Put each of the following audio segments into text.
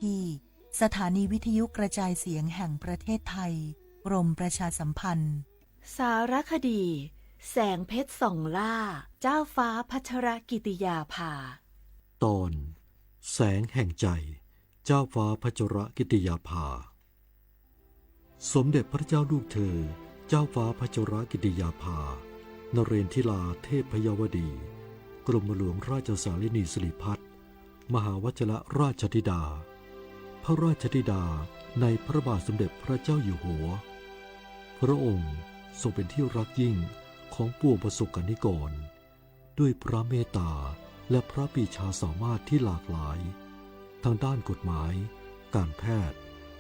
ที่ สถานีวิทยุกระจายเสียงแห่งประเทศไทย กรมประชาสัมพันธ์ สารคดี แสงเพชรส่องล่า เจ้าฟ้าพัชรกิติยาภา ตอน แสงแห่งใจ เจ้าฟ้าพัชรกิติยาภา สมเด็จพระเจ้าลูกเธอ เจ้าฟ้าพัชรกิติยาภา นเรนทิราเทพยวดี กรมหลวงราชสารินีสิริพัฒน์ มหาวชิรราชธิดา พระราชธิดาในพระบาทสมเด็จพระเจ้าอยู่หัว พระองค์ทรงเป็นที่รักยิ่งของปวงประสบกรณิกร ด้วยพระเมตตาและพระปรีชาสามารถที่หลากหลาย ทางด้านกฎหมาย การแพทย์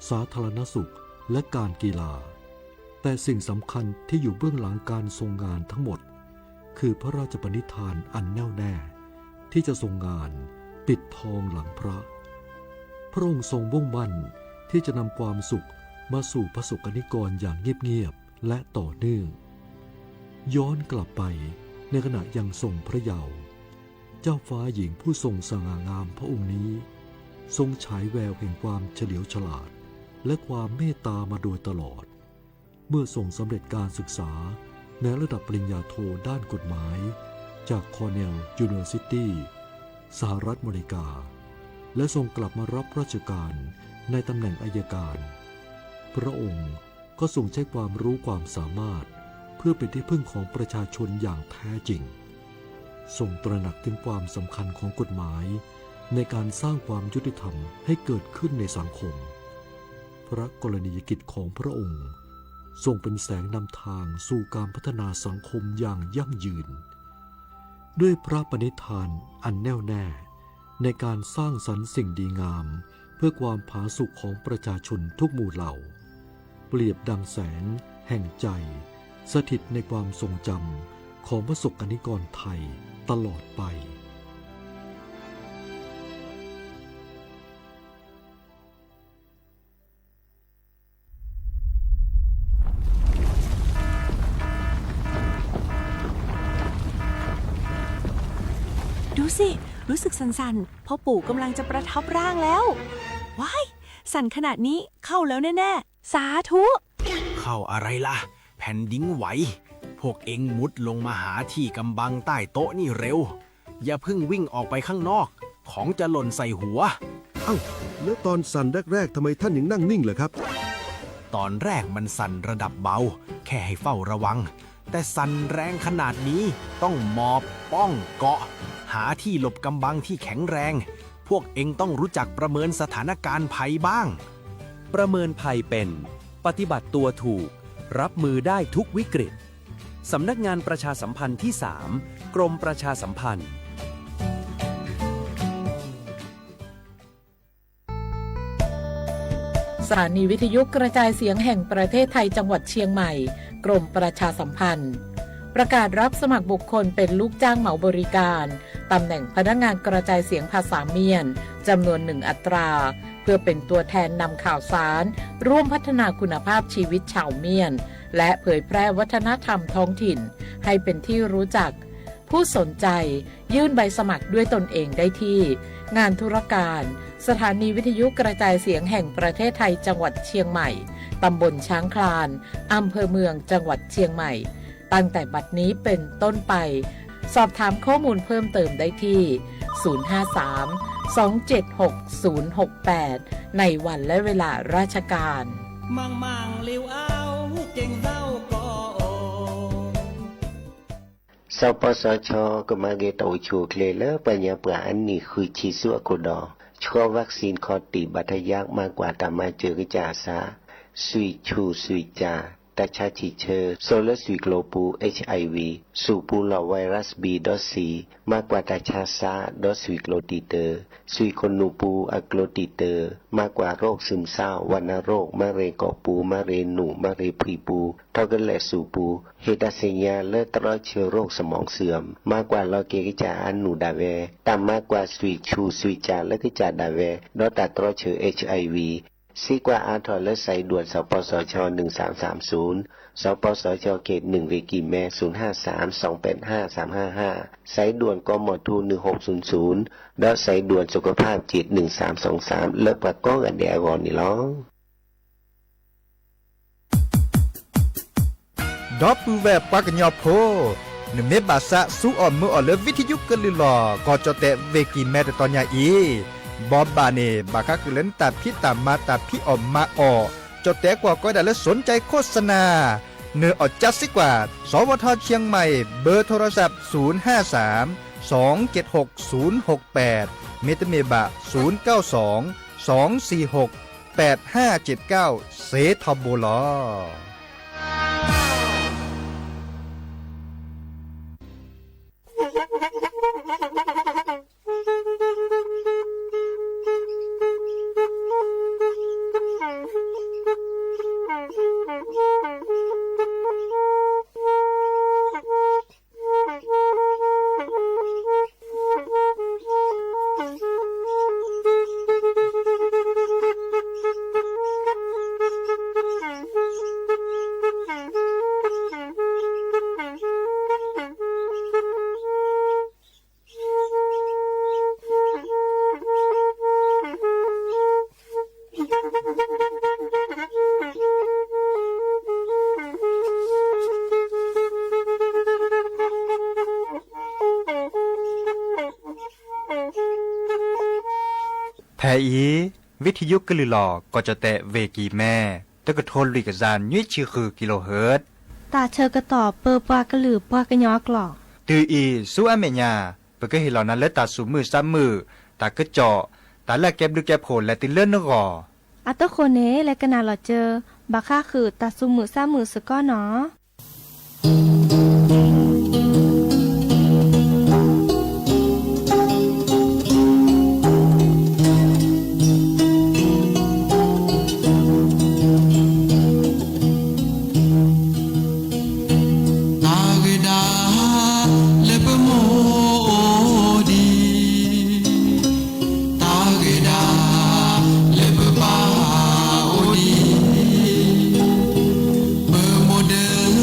สาธารณสุข และการกีฬา แต่สิ่งสำคัญที่อยู่เบื้องหลังการทรงงานทั้งหมด คือพระราชปณิธานอันแน่วแน่ ที่จะทรงงานปิดทองหลังพระ พระองค์ทรงมุ่งมั่นที่จะนำความสุขมาสู่พระสงฆ์นิกรอย่างเงียบๆ และต่อเนื่อง ย้อนกลับไปในขณะยังทรงพระเยาว์ เจ้าฟ้าหญิงผู้ทรงสง่างามพระองค์นี้ ทรงฉายแววแห่งความเฉลียวฉลาด และความเมตตามาโดยตลอด เมื่อทรงสำเร็จการศึกษาในระดับปริญญาโทด้านกฎหมาย จาก Cornell University สหรัฐอเมริกา และทรงกลับมารับราชการในตำแหน่งอัยการ พระองค์ก็ทรงใช้ความรู้ความสามารถเพื่อเป็นที่พึ่งของประชาชนอย่างแท้จริง ทรงตระหนักถึงความสำคัญของกฎหมายในการสร้างความยุติธรรมให้เกิดขึ้นในสังคม พระกรณียกิจของพระองค์ทรงเป็นแสงนำทางสู่การพัฒนาสังคมอย่างยั่งยืน ด้วยพระปณิธานอันแน่วแน่ในการสร้างสรรค์สิ่งดีงามเพื่อความผาสุกของประชาชนทุกหมู่เหล่า เปรียบดังแสงแห่งใจสถิตในความทรงจำของพระสงฆ์นิกรไทยตลอดไป ดูสิ รู้สึกสั่นๆ พ่อปู่กำลังจะประทับร่างแล้ว ว้าย สั่นขนาดนี้เข้าแล้วแน่ๆ สาธุ เข้าอะไรล่ะ แผ่นดินไหว พวกเอ็งมุดลงมาหาที่กำบังใต้โต๊ะนี่เร็ว อย่าเพิ่งวิ่งออกไปข้างนอก ของจะหล่นใส่หัว เอ้า แล้วตอนสั่นแรกๆ ทำไมท่านยังนั่งนิ่งล่ะครับ ตอนแรกมันสั่นระดับเบา แค่ให้เฝ้าระวัง แต่สั่นแรงขนาดนี้ ต้องหมอบป้องเกาะ หาที่หลบกำบังที่แข็งแรง พวกเอ็งต้องรู้จักประเมินสถานการณ์ภัยบ้าง ประเมินภัยเป็น ปฏิบัติตัวถูก รับมือได้ทุกวิกฤต สำนักงานประชาสัมพันธ์ที่สาม กรมประชาสัมพันธ์ สถานีวิทยุกระจายเสียงแห่งประเทศไทยจังหวัดเชียงใหม่ กรมประชาสัมพันธ์ ประกาศรับสมัครบุคคลเป็นลูกจ้างเหมาบริการ ตำแหน่งพนักงานกระจายเสียงภาษาเมียน จำนวนหนึ่งอัตรา เพื่อเป็นตัวแทนนำข่าวสาร ร่วมพัฒนาคุณภาพชีวิตชาวเมียน และเผยแพร่วัฒนธรรมท้องถิ่น ให้เป็นที่รู้จัก ผู้สนใจยื่นใบสมัครด้วยตนเองได้ที่ งานธุรการ สถานีวิทยุกระจายเสียงแห่งประเทศไทยจังหวัดเชียงใหม่ ตำบลช้างคลาน อำเภอเมือง จังหวัดเชียงใหม่ ตั้งแต่บัดนี้เป็นต้นไป สอบถามข้อมูลเพิ่มเติมได้ที่ ศูนย์ห้าสาม สองเจ็ดหก ศูนย์หกแปด ในวันและเวลาราชการ မၢင်မၢင်လဵဝ်အဝ် ကဵင်ႇသဝ်းကီးအိၣ် စပစချ ကမၤဂ့ၤတၢ်အိၣ်ဆူၣ်အိၣ်ချ့လၢပှၤကညီပှၤအနံၣ်ဃုဆံဆူအခိၣ်ဒီး ဆှၢ vaccine ခီတံၢ်ဘၣ်ထယၢ် မၤကွၢ်တၢ်မၤစၢၤကစၢ်အသး သွံၣ်ဆူၣ်သွံၣ်ကၢ် တၢ်ဆါဆံၣ်ဆၢ စိာ်လၢသွံၣ်ကျိၤပူၤ HIV ဆူၣ်ပူၤလီၢ် virus B ဒီး C မၤကွၢ်တၢ်ဆါစး ဒီးသွံၣ်ကျိၤတံၢ်တၢ သွံၣ်ခိၣ်နူာ်ပူၤအကျိၤတံၢ်တၢ မၤကွၢ်ရိးစူၣ်မဆါ ဝဏ္ဏโรค မၤရ့ၣ်ကီၢ်ပူၤ မၤရ့ၣ်နူာ် မၤရ့ၣ်ဖှံပူၤ ထီၣ်ကလဲာ်ဆူၣ်ပူၤ ဟ့ၣ်တၢ်သ့ၣ်ညါလၢတြီဆၢရိး สมองเสื่อม မၤကွၢ်လီၤက့ၤကစၢ်အနူၢ်ဒၣ်ဝဲ တၢ်မၤကွၢ်သွံၣ်ဆူၣ်သွံၣ်ကၢ်လၢကစၢ်ဒၣ်ဝဲ ဒီးတၢ်တြီဆၢ HIV စံးကွၢ်အါထီၣ်လၢ สายด่วน สปสช หนึ่งสามสามศูนย์, สปสช เขตหนึ่ง เวกีแม ศูนย์ห้าสาม สองแปดห้า สามห้าห้า, สายด่วน กมธ หนึ่งหกศูนย์ศูนย์ ဒီး สายด่วนสุขภาพจิต หนึ่งสามสองสาม လၢပှၤကိးဂၤဒဲးအဂီၢ်န့ၣ်လီၤ. ဒီပုၢ်ဝဲၢ်ပှၤကညီဖိ, နမ့ၢ်ဘၣ်သးစူၤအီၣ်မုာ်အီၣ်လၢ ဝံထယုကလုၢ်လီၤ ကီၢ်ကၠီၣ်တဲာ် ဝ့ၢ်ကံၢ်မဲ တတီၤညါအံၤ, ဘီဘၣ်န့ၣ် ဘၣ်ဃးဃုာ်လၢနတၢ်ဖံးတၢ်မၤတၢ်ဖံးအီၣ်မၤအီၣ်, ကၠီၣ်တဲာ်ကွၢ်ကီးဒၣ်လၢ สนใจโฆษณา, နအီၣ်ကၠါစံးကွၢ် สวท เชียงใหม่, เบอร์โทรศัพท์ ศูนย์ห้าสามสองเจ็ดหกศูนย์หกแปด မ့တမ့ၢ်ဘၣ် ศูนย์เก้าสองสองสี่หกแปดห้าเจ็ดเก้า စ့ထီဘိလီၤ. ဖဲအံၤ ဝံထယုကလုၢ်လီၤ ကီၢ်ကၠီၣ်တဲာ် ဝ့ၢ်ကံၢ်မဲ တကထိလွံၢ်ကယၤနွံဆံဃု kilohertz တၢ်ဆၢကတီၢ်ပၢပှၤကလုာ်ပှၤကညီအကျိာ်. တုၤအံၤဆူအမဲာ်ညါ ပကဟ့ၣ်လီၤနၤလၢတၢ်သူၣ်မုာ်သးမုာ်, တၢ်ကစီၣ်, တၢ်လၢအကဲဘျုးကဲဖှိၣ်လဲၤတုၤလၢနဂီၢ်. အတဃိန့ၣ် လဲၤကနၣ်လီၤစၢၤ ဘၣ်ဃးဃုာ်တၢ်သူၣ်မုာ်သးမုာ်စ့ၢ်ကီးနီၤ. တၢ်ဂ့ၢ်ဒၣ်လၢပမိၢ်အိၣ်ဒံး, တၢ်ဂ့ၢ်ဒၣ်လၢပပၢ်အိၣ်ဒံး, ပမိၢ်ဒၢ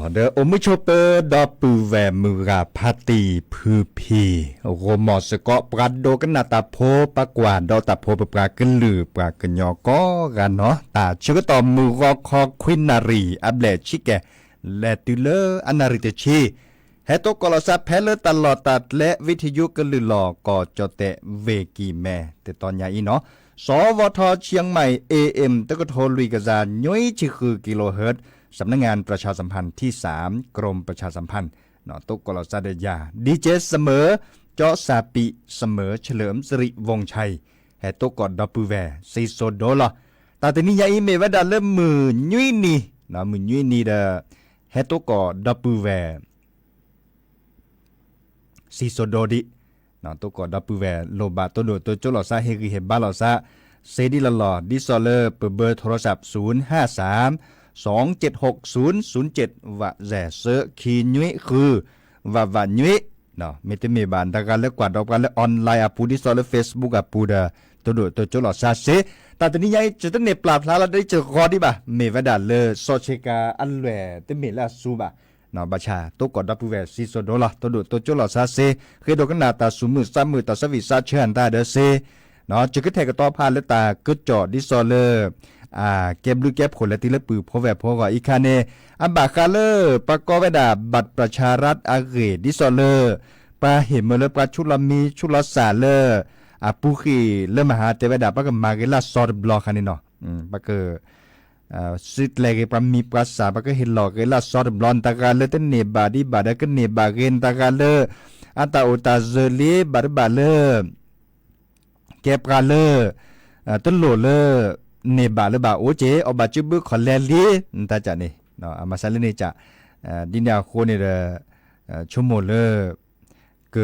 ဒီးအိၣ်မုာ်ဆိးပၢၤ ဒီပုၢ်ဝဲၢ်မုၢ်ဂၤဖါတံၢ်ဖုဖံ ဂီၢ်မီၢ်စ့ၢ်ကီး ပှၤဒိကနၣ်တၢ်ဖိ ပှၤကွၢ်ဒီးတၢ်ဖိ ပပှၤကလုာ် ပှၤကညီကိးဂၤနီၢ်, တၢ်ဆၢကတီၢ်မုၢ်ဂီၤခီခွံနၣ်ရံၣ် အဘျဲၣ်ဆံကဲၣ် လဲၤတုၤလၢအနၣ်ရံၣ်တဆံ ဟဲတိကိးလီၤသးဖဲလၢတၢ်လီၢ်တၢ်ကျဲ ဝံထယုကလုၢ်လီၢ် ကီၢ်ကၠီၣ်တဲၣ် ဝ့ၢ်ကံၢ်မဲ တတီၤညါအံၤနီၢ်, สวท เชียงใหม่ เอเอ็ม တကထိလွံၢ်ကယၤ နွံဆံဃု กิโลเฮิรตซ์ สำนักงานประชาสัมพันธ์ที่สาม กรมประชาสัมพันธ์ တိကိးလီၤသးဒီးယၤ ดีเจเสมอ เจาะสาปิ เสมอ เฉลิมสิริวงศ์ชัย ဟဲတိကိးဒီပုၢ်ဝဲၢ် စံၣ်စိၤဒိလီၤ. တၢ်တနံၤညါအံၤမ့ၢ်ဝဲဒၣ်လၢမုၢ်နွံနံၤ, မုၢ်နွံနံၤဒီး ဟဲတိကိးဒီပုၢ်ဝဲၢ် စံၣ်စိၤဒိဒံး, တိကိးဒီပုၢ်ဝဲၢ် လိၣ်ဘၣ်တိၢ်ဒိၣ်တိၢ်ကၠိလိာ်သး ဟ့ၣ်ဂံၢ်ဟ့ၣ်ဘါလိာ်သး စ့ဒ်လီၤလီၤ ဒ်သိးလၢပ เบอร์โทรศัพท์ ศูนย์ห้าสาม สองเจ็ดหก ศูนย์ศูนย์เจ็ด ဝးစဲး ဆၢခံနွံဃု ဝးဝးနွံ မ့တမ့ၢ်ဘၣ် တဂၤလၢကွၢ်ဒီးပှၤလၢ online အပူၤ ဒ်သိးလၢ Facebook အပူၤဒီး တိၢ်ဒိၣ်တိၢ်ကၠိလိာ်သးစ့, တၢ်တနံၤညါအံၤ ယတန့ၢ်ပျၢ်ဖျါလီၤဒီးယဂီၤဒံးဘၣ်, မ့ၢ်ဝဲဒၣ်လၢ စီဆ့ကၤအလွဲၢ် တမ့ၢ်လၢအစူဘၣ်, ဘၣ်ဆၣ် တိကိးဒီပုၢ်ဝဲၢ် စံၣ်စိၤဒိလီၤ တိၢ်ဒိၣ်တိၢ်ကၠိလိာ်သးစ့, ဃ့ဒိကနၣ်တၢ်သူၣ်မုာ်သးမုာ် တၢ်ဆၢဝံၣ်သးဆၢအတၢ်ဒီးစ့ ယကထဲးကတီၤဖးလၢတၢ်ကစီၣ်ဒ်သိးလၢ ကဲဘျုးကဲဖှိၣ်လဲၤတုၤလၢပုၢ်ဖိဝဲၢ်ဖိအဂီၢ် အံၤခါန့ၣ် အဘၣ်ဃးလၢ ပှၤကိးဝဲဒၣ် บัตรประชารัฐ အဂ့ၢ် ဒ်သိးလၢ ပှၤဟ့ၣ်မၢလၢပှၤဆူးလီၤမံဆူးလီၤစၢ်လၢ အပူၤဃံာ်လၢမဟါတဲဝဲဒၣ် ပှၤကမၤဂ့ၤလၢစီၤတဘျီခါန့ၣ်နီၤ, ပှၤက စုကျဲၤဂ့ၤပှၤမံၤပှၤစၢ် ပှၤကဟ့ၣ်လီၤဂ့ၤလၢစီၤတဘျီ နတဂၤလၢတန့ၢ်ဘၣ်ဒံးဘၣ်ဒီးကန့ၢ်ဘၣ်ဂ့ၤ နတဂၤလၢ အတၢ်အိၣ်တၢ်စၢၤလံ ဘၣ်တဘၣ်လၢ ကဲပှၤလၢ တလိၣ်လၢ န့ၢ်ဘၣ်လၢဘၣ်အိၣ်က့ၤ အီၣ်ဘၣ်စုဘုခီၣ်လဲလံ နတၢ်ကၢ်န့ၣ် အမၤစၢၤလၢန့ၣ်ကၢ် ဒ်န့ၣ်အဃိန့ၣ်ဒီး ဆိကမိၣ်လၢ က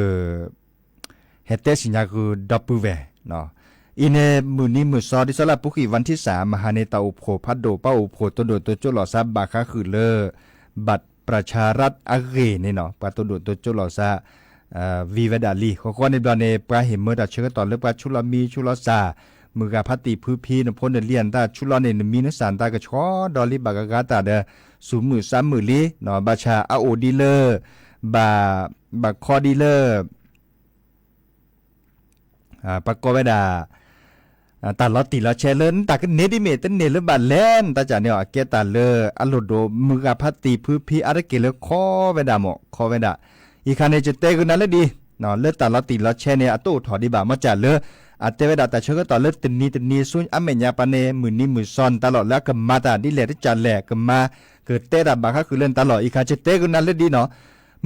ဟဲတဲစံၣ်ညါဃုာ်ဒီပုၢ်ဝဲၢ် အံၤန့ၣ် မုၢ်နံၤမုၢ်စီ ဒ်သိးလၢအပူၤဃံာ် วันที่สาม မဟါန့ၣ် တၢ်အိၣ်ဖှိၣ်ဖးဒိၣ် ပှၤအိၣ်ဖှိၣ်တိၢ်ဒိၣ်တိၢ်ကၠိလိာ်သးဘၣ်ဃးဃုာ်လၢ บัตรประชารัฐ အဂ့ၢ်န့ၣ်နီၤ ပှၤတိၢ်ဒိၣ်တိၢ်ကၠိလိာ်သး ဝံၤဝဲဒၣ်လံ ဃီဃီန့ၣ်ဘျီန့ၣ် ပှၤဟ့ၣ်မၢတၢ်ဆၢကတီၢ်လၢပှၤဆူးလီၤမံဆူးလီၤစၢ် မုၢ်ဂၤဖါတံၢ်ဖုဖံ နဖိနလံၤ နတၢ်ဆူးလီၤန့ၣ် နမံနစၢ် နတၢ်ကဆှီဒီးလံ ဘၣ်ကဂၤတၢ်ဒီး သူၣ်မုာ်သးမုာ်လံ ဘၣ်ဆၣ်အအိၣ်ဒ်လၢ ဘၣ် ဘၣ်ခီဒ်လၢ ပှၤကိးဝဲဒၣ် တၢ်လီၤတံၢ်လီၤဆဲးလၢ နတၢ်ကန့ၢ်ဒ်မ့ၢ် တန့ၢ်လၢဘၣ်လဲၣ် နတၢ်ကၢ်န့ၣ်အီၤ အကဲတၢ်လၢအလိၣ်ဒိၣ် မုၢ်ဂၤဖါတံၢ်ဖုဖံအါတက့ၢ်လၢခီဝဲဒၣ်မ့ၢ် ခီဝဲဒၣ် အံၤခါန့ၣ် ယတဲဂုာ်နၤလၢဒ် လၢတၢ်လီၤတံၢ်လီၤဆဲးန့ၣ် အတအိၣ်ထီၣ်ဒံးဘၣ် မ့ၢ်ကၢ်လၢ အတဲဝဲဒၣ်တၢ်ဆၢကတီၢ်လၢတနံၤတနံၤဆူအမဲာ်ညါပှၤန့ၣ် မုၢ်နံၤမုၢ်စီ နတၢ်လီၢ်လၢအကမၤတၢ်ဒ်လဲၣ်တကၢ်လဲၣ် ကမၤ ကတဲတၢ်ဘၣ်ဃးဃုာ်လၢနတၢ်လီၢ် အံၤခါ ယတဲဂုာ်နၤလၢဒ်နီၤ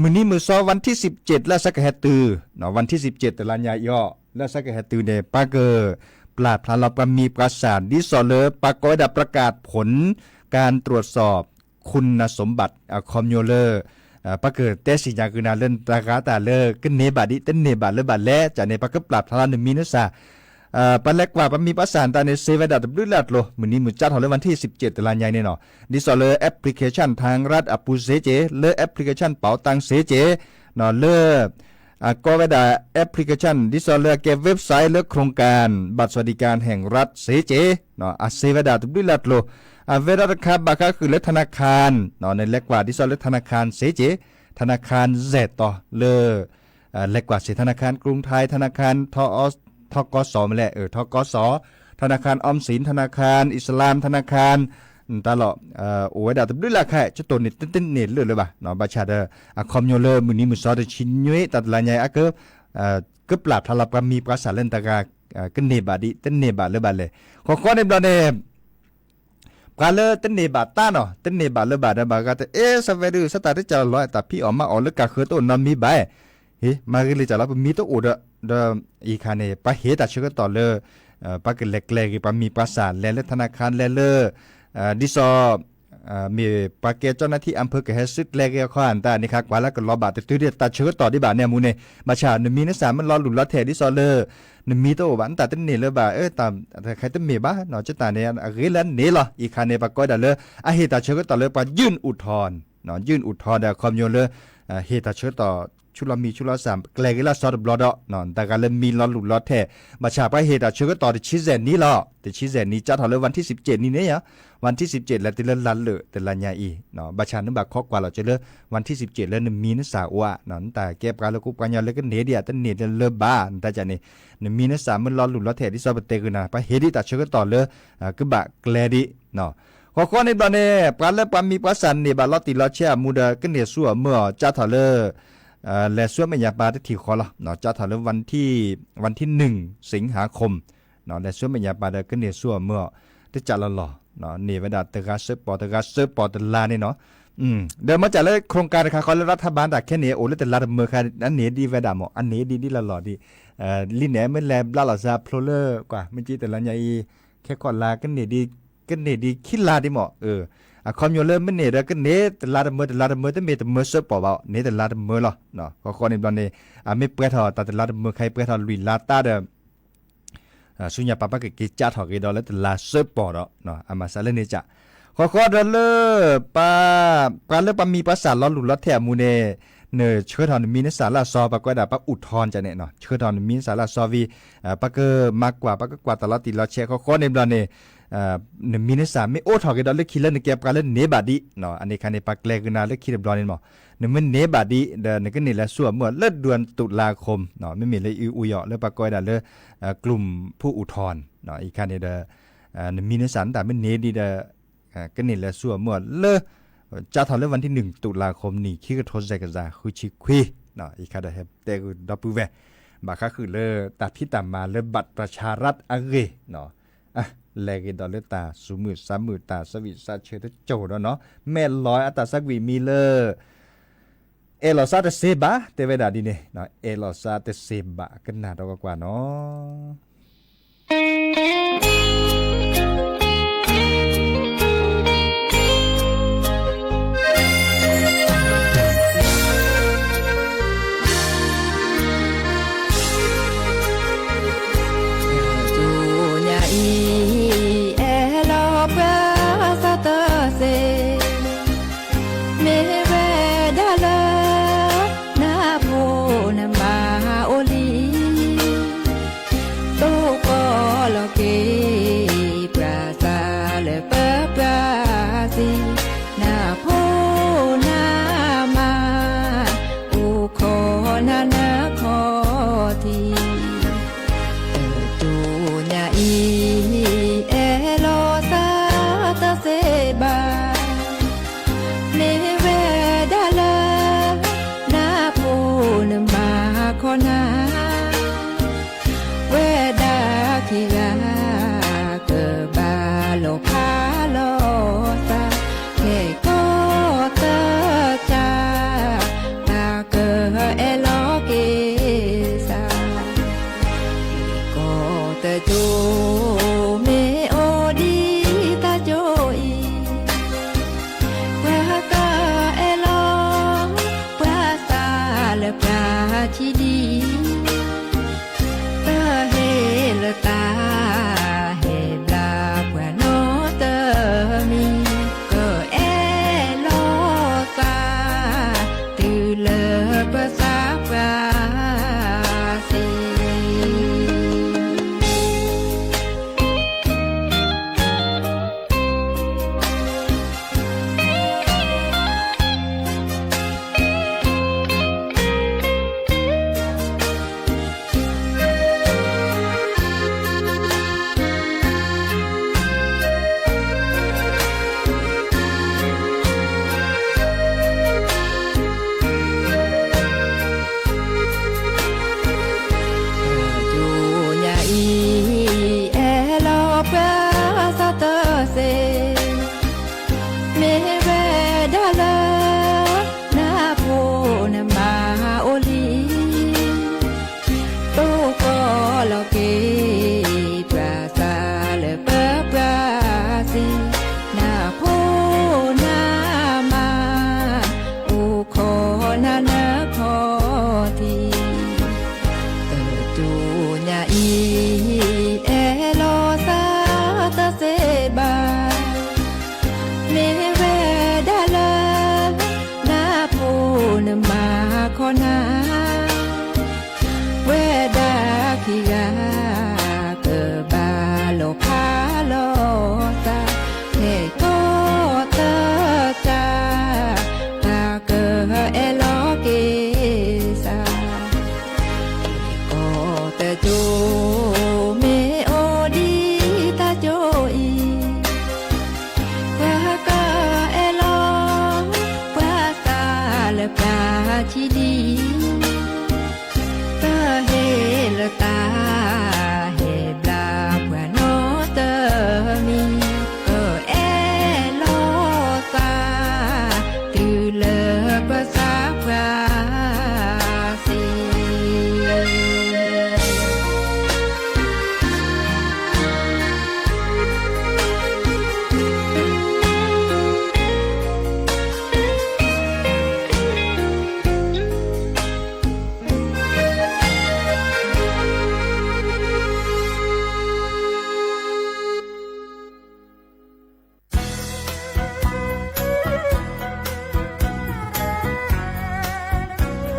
မုၢ်နံၤမုၢ်စီ วันที่สิบเจ็ด လၢအဆၢကဟဲတုၤ วันที่สิบเจ็ด တလါညါအံၤအီၤ လၢအဆၢကဟဲတုၤန့ၣ် ပှၤက ပျၢ်ဖျါလီၤပှၤမံၤပှၤစၢ် ဒ်သိးလၢ ပှၤကိးဝဲဒၣ် ประกาศผลการตรวจสอบคุณสมบัติ အခီပညီလၢ ပှၤကတဲစံၣ်ညါဂုာ်နၤလၢနတၢ်ဂၤတၢ်လၢ ကန့ၢ်ဘၣ်ဒ် တန့ၢ်ဘၣ်လၢဘၣ်လဲၣ် ကၢ်န့ၣ် ပှၤကပျၢ်ဖျါလီၤနမံၤနစၢ် ပှၤလဲၤကွၢ်ပှၤမံၤပှၤစၢ်နတၢ်န့ၣ် စ့ဝဲဒၣ်တဘျုးလၢ်ကျိၤ မုၢ်နံၤမုၢ်ကၠၢ်ထီၣ်လၢ วันที่สิบเจ็ด တလါညါအံၤန့ၣ်နီၤ ဒ်သိးလၢ application ทางรัฐအပူၤစ့က့ၤ လၢ application เป๋าตังစ့က့ၤ လၢ အကိးဝဲဒၣ် application ဒ်သိးလၢအကဲ website လၢ โครงการบัตรสวัสดิการแห่งรัฐစ့က့ၤ အစ့ဝဲဒၣ်တဘျုးလၢ်ကျိၤ အဝဲဒၣ်တခါဘၣ်ဃးဃုာ်လၢ ธนาคาร နလဲၤကွၢ်ဒ်သိးလၢ ธนาคารစ့က့ၤ ธนาคาร စဲးတီၤ လၢ လဲၤကွၢ်စ့ ธนาคารกรุงไทย ธนาคาร ทกส မ့ၢ်လဲၣ် ทกส ธนาคารออมสิน ธนาคารอิสลาม ธนาคาร တၢ်လီၢ် အိၣ်ဝဲဒၣ်တဘျုးလၢ်ခဲ ကတိၢ်န့ၢ်တန့ၢ်လၢာ်လၢၤဘၣ် ဘၣ်ဆၣ်ဒီး အခီပညီလၢမုၢ်နံၤမုၢ်စီတဆံနွံ တၢ်တလါညါအံၤ အက ကပျၢ်ဖျါလီၤပှၤမံၤပှၤစၢ်လၢနတၢ်ဂၤ ကန့ၢ်ဘၣ်ဒ် တန့ၢ်ဘၣ်လၢဘၣ်လဲၣ် ဃီဃီန့ၣ်ဘျီန့ၣ် ပှၤလၢတန့ၢ်ဘၣ်တၢ်နီၤ တန့ၢ်ဘၣ်လၢဘၣ်ဒီး ဘၣ်ဂၤတအဲၣ်စ့ၢ်ဝဲဒၣ် ဆၢတၢ်တကၢ်လီၤ တၢ်ဖံးအီၣ်မၤအီၣ်လၢကၢ်ဃၢၤတအိၣ်နီတမံၤဘၣ် ဟ့ မၤဂ့ၤလံတၢ်လီၤ ပမံၤတအိၣ်ဒီး ဒီးအံၤခါန့ၣ် ပှၤဟ့ၣ်တၢ်ဆၢကတီၢ်လၢ ပှၤကလဲၤကျဲၤဂ့ၤ ပှၤမံၤပှၤစၢ်လဲၤလၢ ธนาคาร လဲၤလၢ ဒ်သိး မ့ၢ်ပှၤကဲ เจ้าหน้าที่อำเภอ ကဟဲစုကျဲၤဂ့ၤအခီ အတၢ်န့ၣ်ခါ ကွၢ်လၢကလီၤဘၣ်တတုၤဒံးတၢ်ဆၢကတီၢ်ဒံးဘၣ်န့ၣ်အမူန့ၣ် ဘၣ်ဆၣ်နမံၤနစၢ်မ့ၢ်လီၤလူၢ်လီၤထဲးဒ်သိးလၢ နမံၤတအိၣ်ဘၣ် နတၢ်တန့ၢ်လၢၤဘၣ် တၢ်တခါတမ့ၢ်ဘၣ် ကတၢ်န့ၣ် အဂ့ၤလၢန့ၣ်လီၤ အံၤခါန့ၣ် ပှၤကိးဝဲဒၣ်လၢ အဟ့ၣ်တၢ်ဆၢကတီၢ်လၢပှၤ ยื่นอุทธรณ์ ယုၢ်အုးထီဒီး ခီပညီလၢ ဟ့ၣ်တၢ်ဆၢကတီၢ် ဆူလီၤမံၤဆူလီၤစၢ် ကျဲၤက့ၤလၢအစီတဘျီဒီး တဂၤလၢမံလီၤလူၢ်လီၤထဲး ဘၣ်ဆၣ်ပှၤဟ့ၣ်တၢ်ဆၢကတီၢ်တဆံစဲးနံၣ်လီၤ. တဆံစဲးနံၣ် ကၢ်ထီၣ်လၢ วันที่สิบเจ็ด နံၣ်န့ၣ်ဧါ, วันที่สิบเจ็ด လဲၤတုၤလၢလါလၢာ်တလါညါအံၤ ဘၣ်ဆၣ်နဘၣ်ခိးကွၢ်လီၤက့ၤလၢ วันที่สิบเจ็ด လၢနမံနစၢ်အိၣ်ဧါ, နတၢ်ကဲပှၤလၢကအိၣ်ပှၤကညီလၢကန့ၢ်ဒံးဧါတန့ၢ်လၢၤဘၣ် နတၢ်ကန့ၣ် နမံနစၢ်မ့ၢ်လီၤလူၢ်လီၤထဲးဒ်သိးပတဲဂုာ်နၤ ပှၤဟ့ၣ်ဒံးတၢ်ဆၢကတီၢ်လၢ ကဘၣ်ကျဲၤဒံး ဃီဃီန့ၣ်ဘျီန့ၣ် ပှၤလၢပှၤမံပှၤစၢ်န့ၢ်ဘၣ်လီၤတံၢ်လီၤဆဲးအမူဒီး ကန့ၢ်ဆူၣ်အီၤမၢ်အီၤ ကၢ်ထီၣ်လၢ လဲၤဆူအမဲာ်ညါပၤတထံၣ်ဃီလီၤ. ကၢ်ထီၣ်လၢ วันที่ วันที่หนึ่ง สิงหาคม လဲၤဆူအမဲာ်ညါပၤဒီး ကန့ၢ်ဆူၣ်အီၤမၢ်အီၤ တကးလီၤလီၤ န့ၢ်ဝဲဒၣ်တဂၤစၢပီၢ် တဂၤစၢပီၢ်တလါန့ၣ်နီၤ. ဒီးမ့ၢ်ကၢ်လၢ โครงการ တခါဃီလၢ รัฐบาล တၢ်ခဲန့ၣ် အိၣ်လၢတလါတမၢခါ အန့ၢ်ဒံးဝဲဒၣ်မး အန့ၢ်ဒံးဒ်လီၤလီၤဒံး လံန့ၣ် မ့ၢ်လဲၤဘျါလီၤစၢ်ဖျိလၢကွၢ် မ့ၢ်က့တလါညါအံၤ ခဲခီၣ်လါ ကန့ၢ်ဒံးခံလါဒံးမး အခီပညီလၢမ့ၢ်န့ၢ်ဒီး ကန့ၢ်တလါတမၢ တလါတမၢ တမ့ၢ်တမၢစၢပီၢ်ဘၣ် န့ၢ်တလါတမၢလီၤ. ဃီဃီန့ၣ်ဘျီန့ၣ် အမ့ၢ်ပှဲၤထီၣ်တၢ်တလါတမၢခါအံၤ ပှဲၤထီၣ်လွံၢ်လါတၢ်ဒီး ဆူညါပၤ ပကက့ၤကၢ်ထီၣ်က့ၤဒီးလၢတလါစၢပီၢ်ဒီး အမၤစၢ်လၢန့ၣ်ကၢ် ဃီဃီဒီးလၢ ပှၤလၢပှၤမံပှၤစၢ်လီၤလူၢ်လီၤထဲးအမူန့ၣ် နဆှၢထီၣ်နမံနစၢ်လၢအစီ ပှၤကွဲးဒၣ်ပှၤ อุทธรณ์ ကၢ်န့ၣ် ဆှၢထီၣ်နမံနစၢ်လၢအစီဝံၤ ပှၤကမၤကွၢ် ပှၤကကွၢ်တၢ်လီၤတံၢ်လီၤဆဲး ဃီဃီန့ၣ်ဘျီန့ၣ် နမံနစၢ်မ့ၢ်အိးထီၣ်က့ၤဒီးလၢခံလၢနကဲပှၤလၢန့ၢ်ဘၣ်ဒံး အန့ၣ်ခါန့ၣ် ပှၤကျဲၤက့ၤနၤလၢခံတဘျီန့ၣ်မး နမ့ၢ်န့ၢ်ဘၣ်ဒံးဒီး နကန့ၢ်လဲၤဆူအီၤမၢ်အီၤလၢ เดือนตุลาคม မ့မ့ၢ်လၢအံၤအူယီၣ်လၢပှၤကွဲးဒၣ်လၢ กลุ่มผู้อุทธรณ์ အံၤခါန့ၣ်ဒီး နမံနစၢ်နတၢ်မ့ၢ်န့ၢ်ဒံးဒီး ကန့ၢ်လဲၤဆူအီၤမၢ်အီၤလၢ ကၢ်ထီၣ်လၢ วันที่หนึ่ง ตุลาคม နံၣ်ခံကထိစဲးကစၢ် ဃုဆံခွံ အံၤခါဒီး ဟဲတဲဂုာ်ဒီပုၢ်ဝဲၢ် ဘၣ်ဃးဃုာ်လၢတၢ်ဖံးတၢ်မၤလၢ บัตรประชารัฐ အဂ့ၢ် လဲၤက့ၤဒီးလၢတၢ်သူၣ်မုာ်သးမုာ် တၢ်ဆၢဂံၢ်ဆၢဘါဆိတစိၤဒီးနီၤ မဲာ်လီၤအတၢ်ဆၢဂံၢ်မံၤလၢ အဲၣ်လီၤသးတသ့ဘၣ် တဲဝဲဒၣ်ဒ်န့ၣ် အဲၣ်လီၤသးတသ့ဘၣ် ကနၣ်ဒီးကွၢ်ကွၢ်နီၤ ညါအံၤ အဲၣ်လီၤပှၤသးတသ့ မ့ၢ်ဝဲဒၣ်လၢ နဖိနမါအိၣ်လံ သိၣ်ကီးလီၤက့ၤ ပှၤသးလၢပပှၤသံ နဖိနမါ အိၣ်ခိးနၤနခီၣ်ထံး တၢ်တိၢ်ညါအံၤ အဲၣ်လီၤသးတသ့ဘၣ် မ့ၢ်ဝဲဒၣ်လၢ နဖိနမါခီနၤ ဝဲဒၣ်ခံဂၤ ကဘၣ်လီၤဖးလီၤသး ခဲကီၢ်သၢကၢ် တၢ်ကအဲၣ်လီၤက့ၤသး ကီၢ်တကၠိ မ့ၢ်အိၣ်ဒံးတၢ်ကၠိအံၤ ပှၤကအဲၣ်လီၤ ပှၤသးလၢပှၤခံဒံး တဟ့ၣ်လၢတၢ် ဟ့ၣ်ဘျါပှၤနီတမံၤ ကအဲၣ်လီၤသး တုၤလၢပသးပှၢ်သ့ ညါအံၤ အဲၣ်လီၤပှၤသးတသ့ မ့ၢ်ဝဲဒၣ်လၢ နဖိနမါအိၣ်လံ သိၣ်ကီးလီၤက့ၤ ပှၤသးလၢပပှၤသံ နဖိနမါ အိၣ်ခိးနၤနခီၣ်ထံး တၢ်တိၢ်ညါအံၤ အဲၣ်လီၤသးတသ့ဘၣ် မ့ၢ်ဝဲဒၣ်လၢ အထံလံ, တၢ်ဟ့ၣ်လၢတၢ်ဟ့ၣ်ဘျါပှၤနီတမံၤ, ပအဲၣ်လီၤသး တုၤလၢပသးပှၢ်သ့. နမ့ၢ်ဒီဖိလၢဒီဖီ, ဒီဖီပျၢ်ဖီ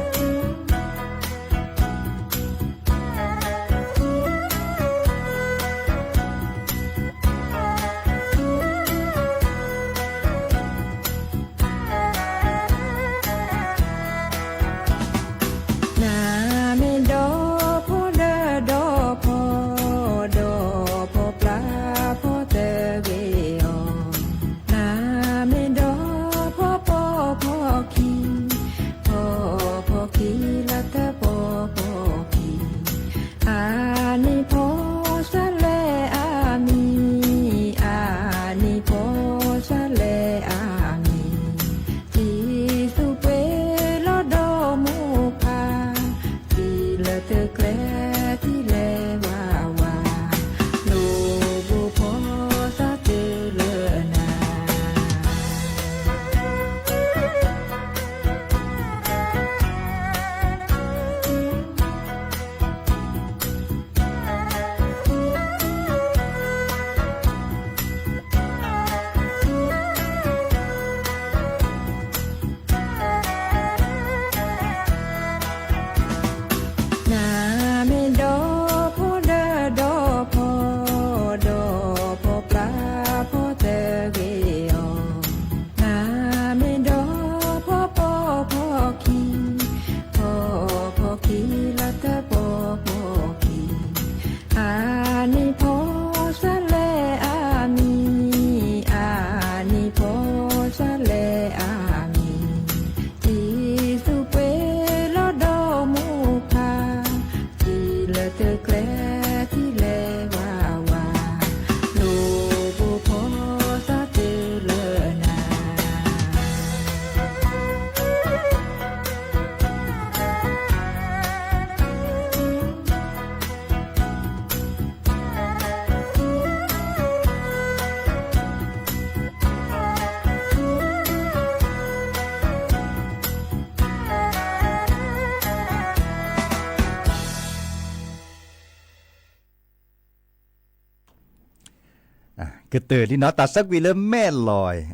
သၢဂ့ၤအီၤ, နမ့ၢ်ဒီဖီပိာ်ဖီခံ, ဖီပိာ်ဖီခံလၢသၢပိာ်ဖီခံ, အါနံၣ်ဖီစၢ်လဲအါမံၤ, အါနံၣ်ဖီစၢ်လဲအါမံၤ, တံၤသူၣ်ပှ့ၤလီၤဒီမူဖး, တံၤလၢသုကျဲထံၣ်လဲၤဝးဝး, လိၣ်ဘိဖီသၣ်တုၤလၢနၤ. နမ့ၢ်ဒီဖိလၢဒီဖီ, ဒီဖီပျၢ်ဖီသၢဂ့ၤအီၤ, နမ့ၢ်ဒီဖီပိာ်ဖီခံ, ဖီပိာ်ဖီခံလၢသၢပိာ်ဖီခံ, အါနံၣ်ဖီစၢ်လဲအါမံၤ, အါနံၣ်ဖီစၢ်လဲအါမံၤ, တံၤသူၣ်ပှ့ၤလီၤဒီမူဖး, တံၤလၢသုကျဲထံၣ်လဲၤဝးဝး, လိၣ်ဘိဖီသၣ်တုၤလၢနၤ. ကတၢၢ်လံနီၤ တၢ်ဆၢကွံာ်လၢမဲၢ်လီၤ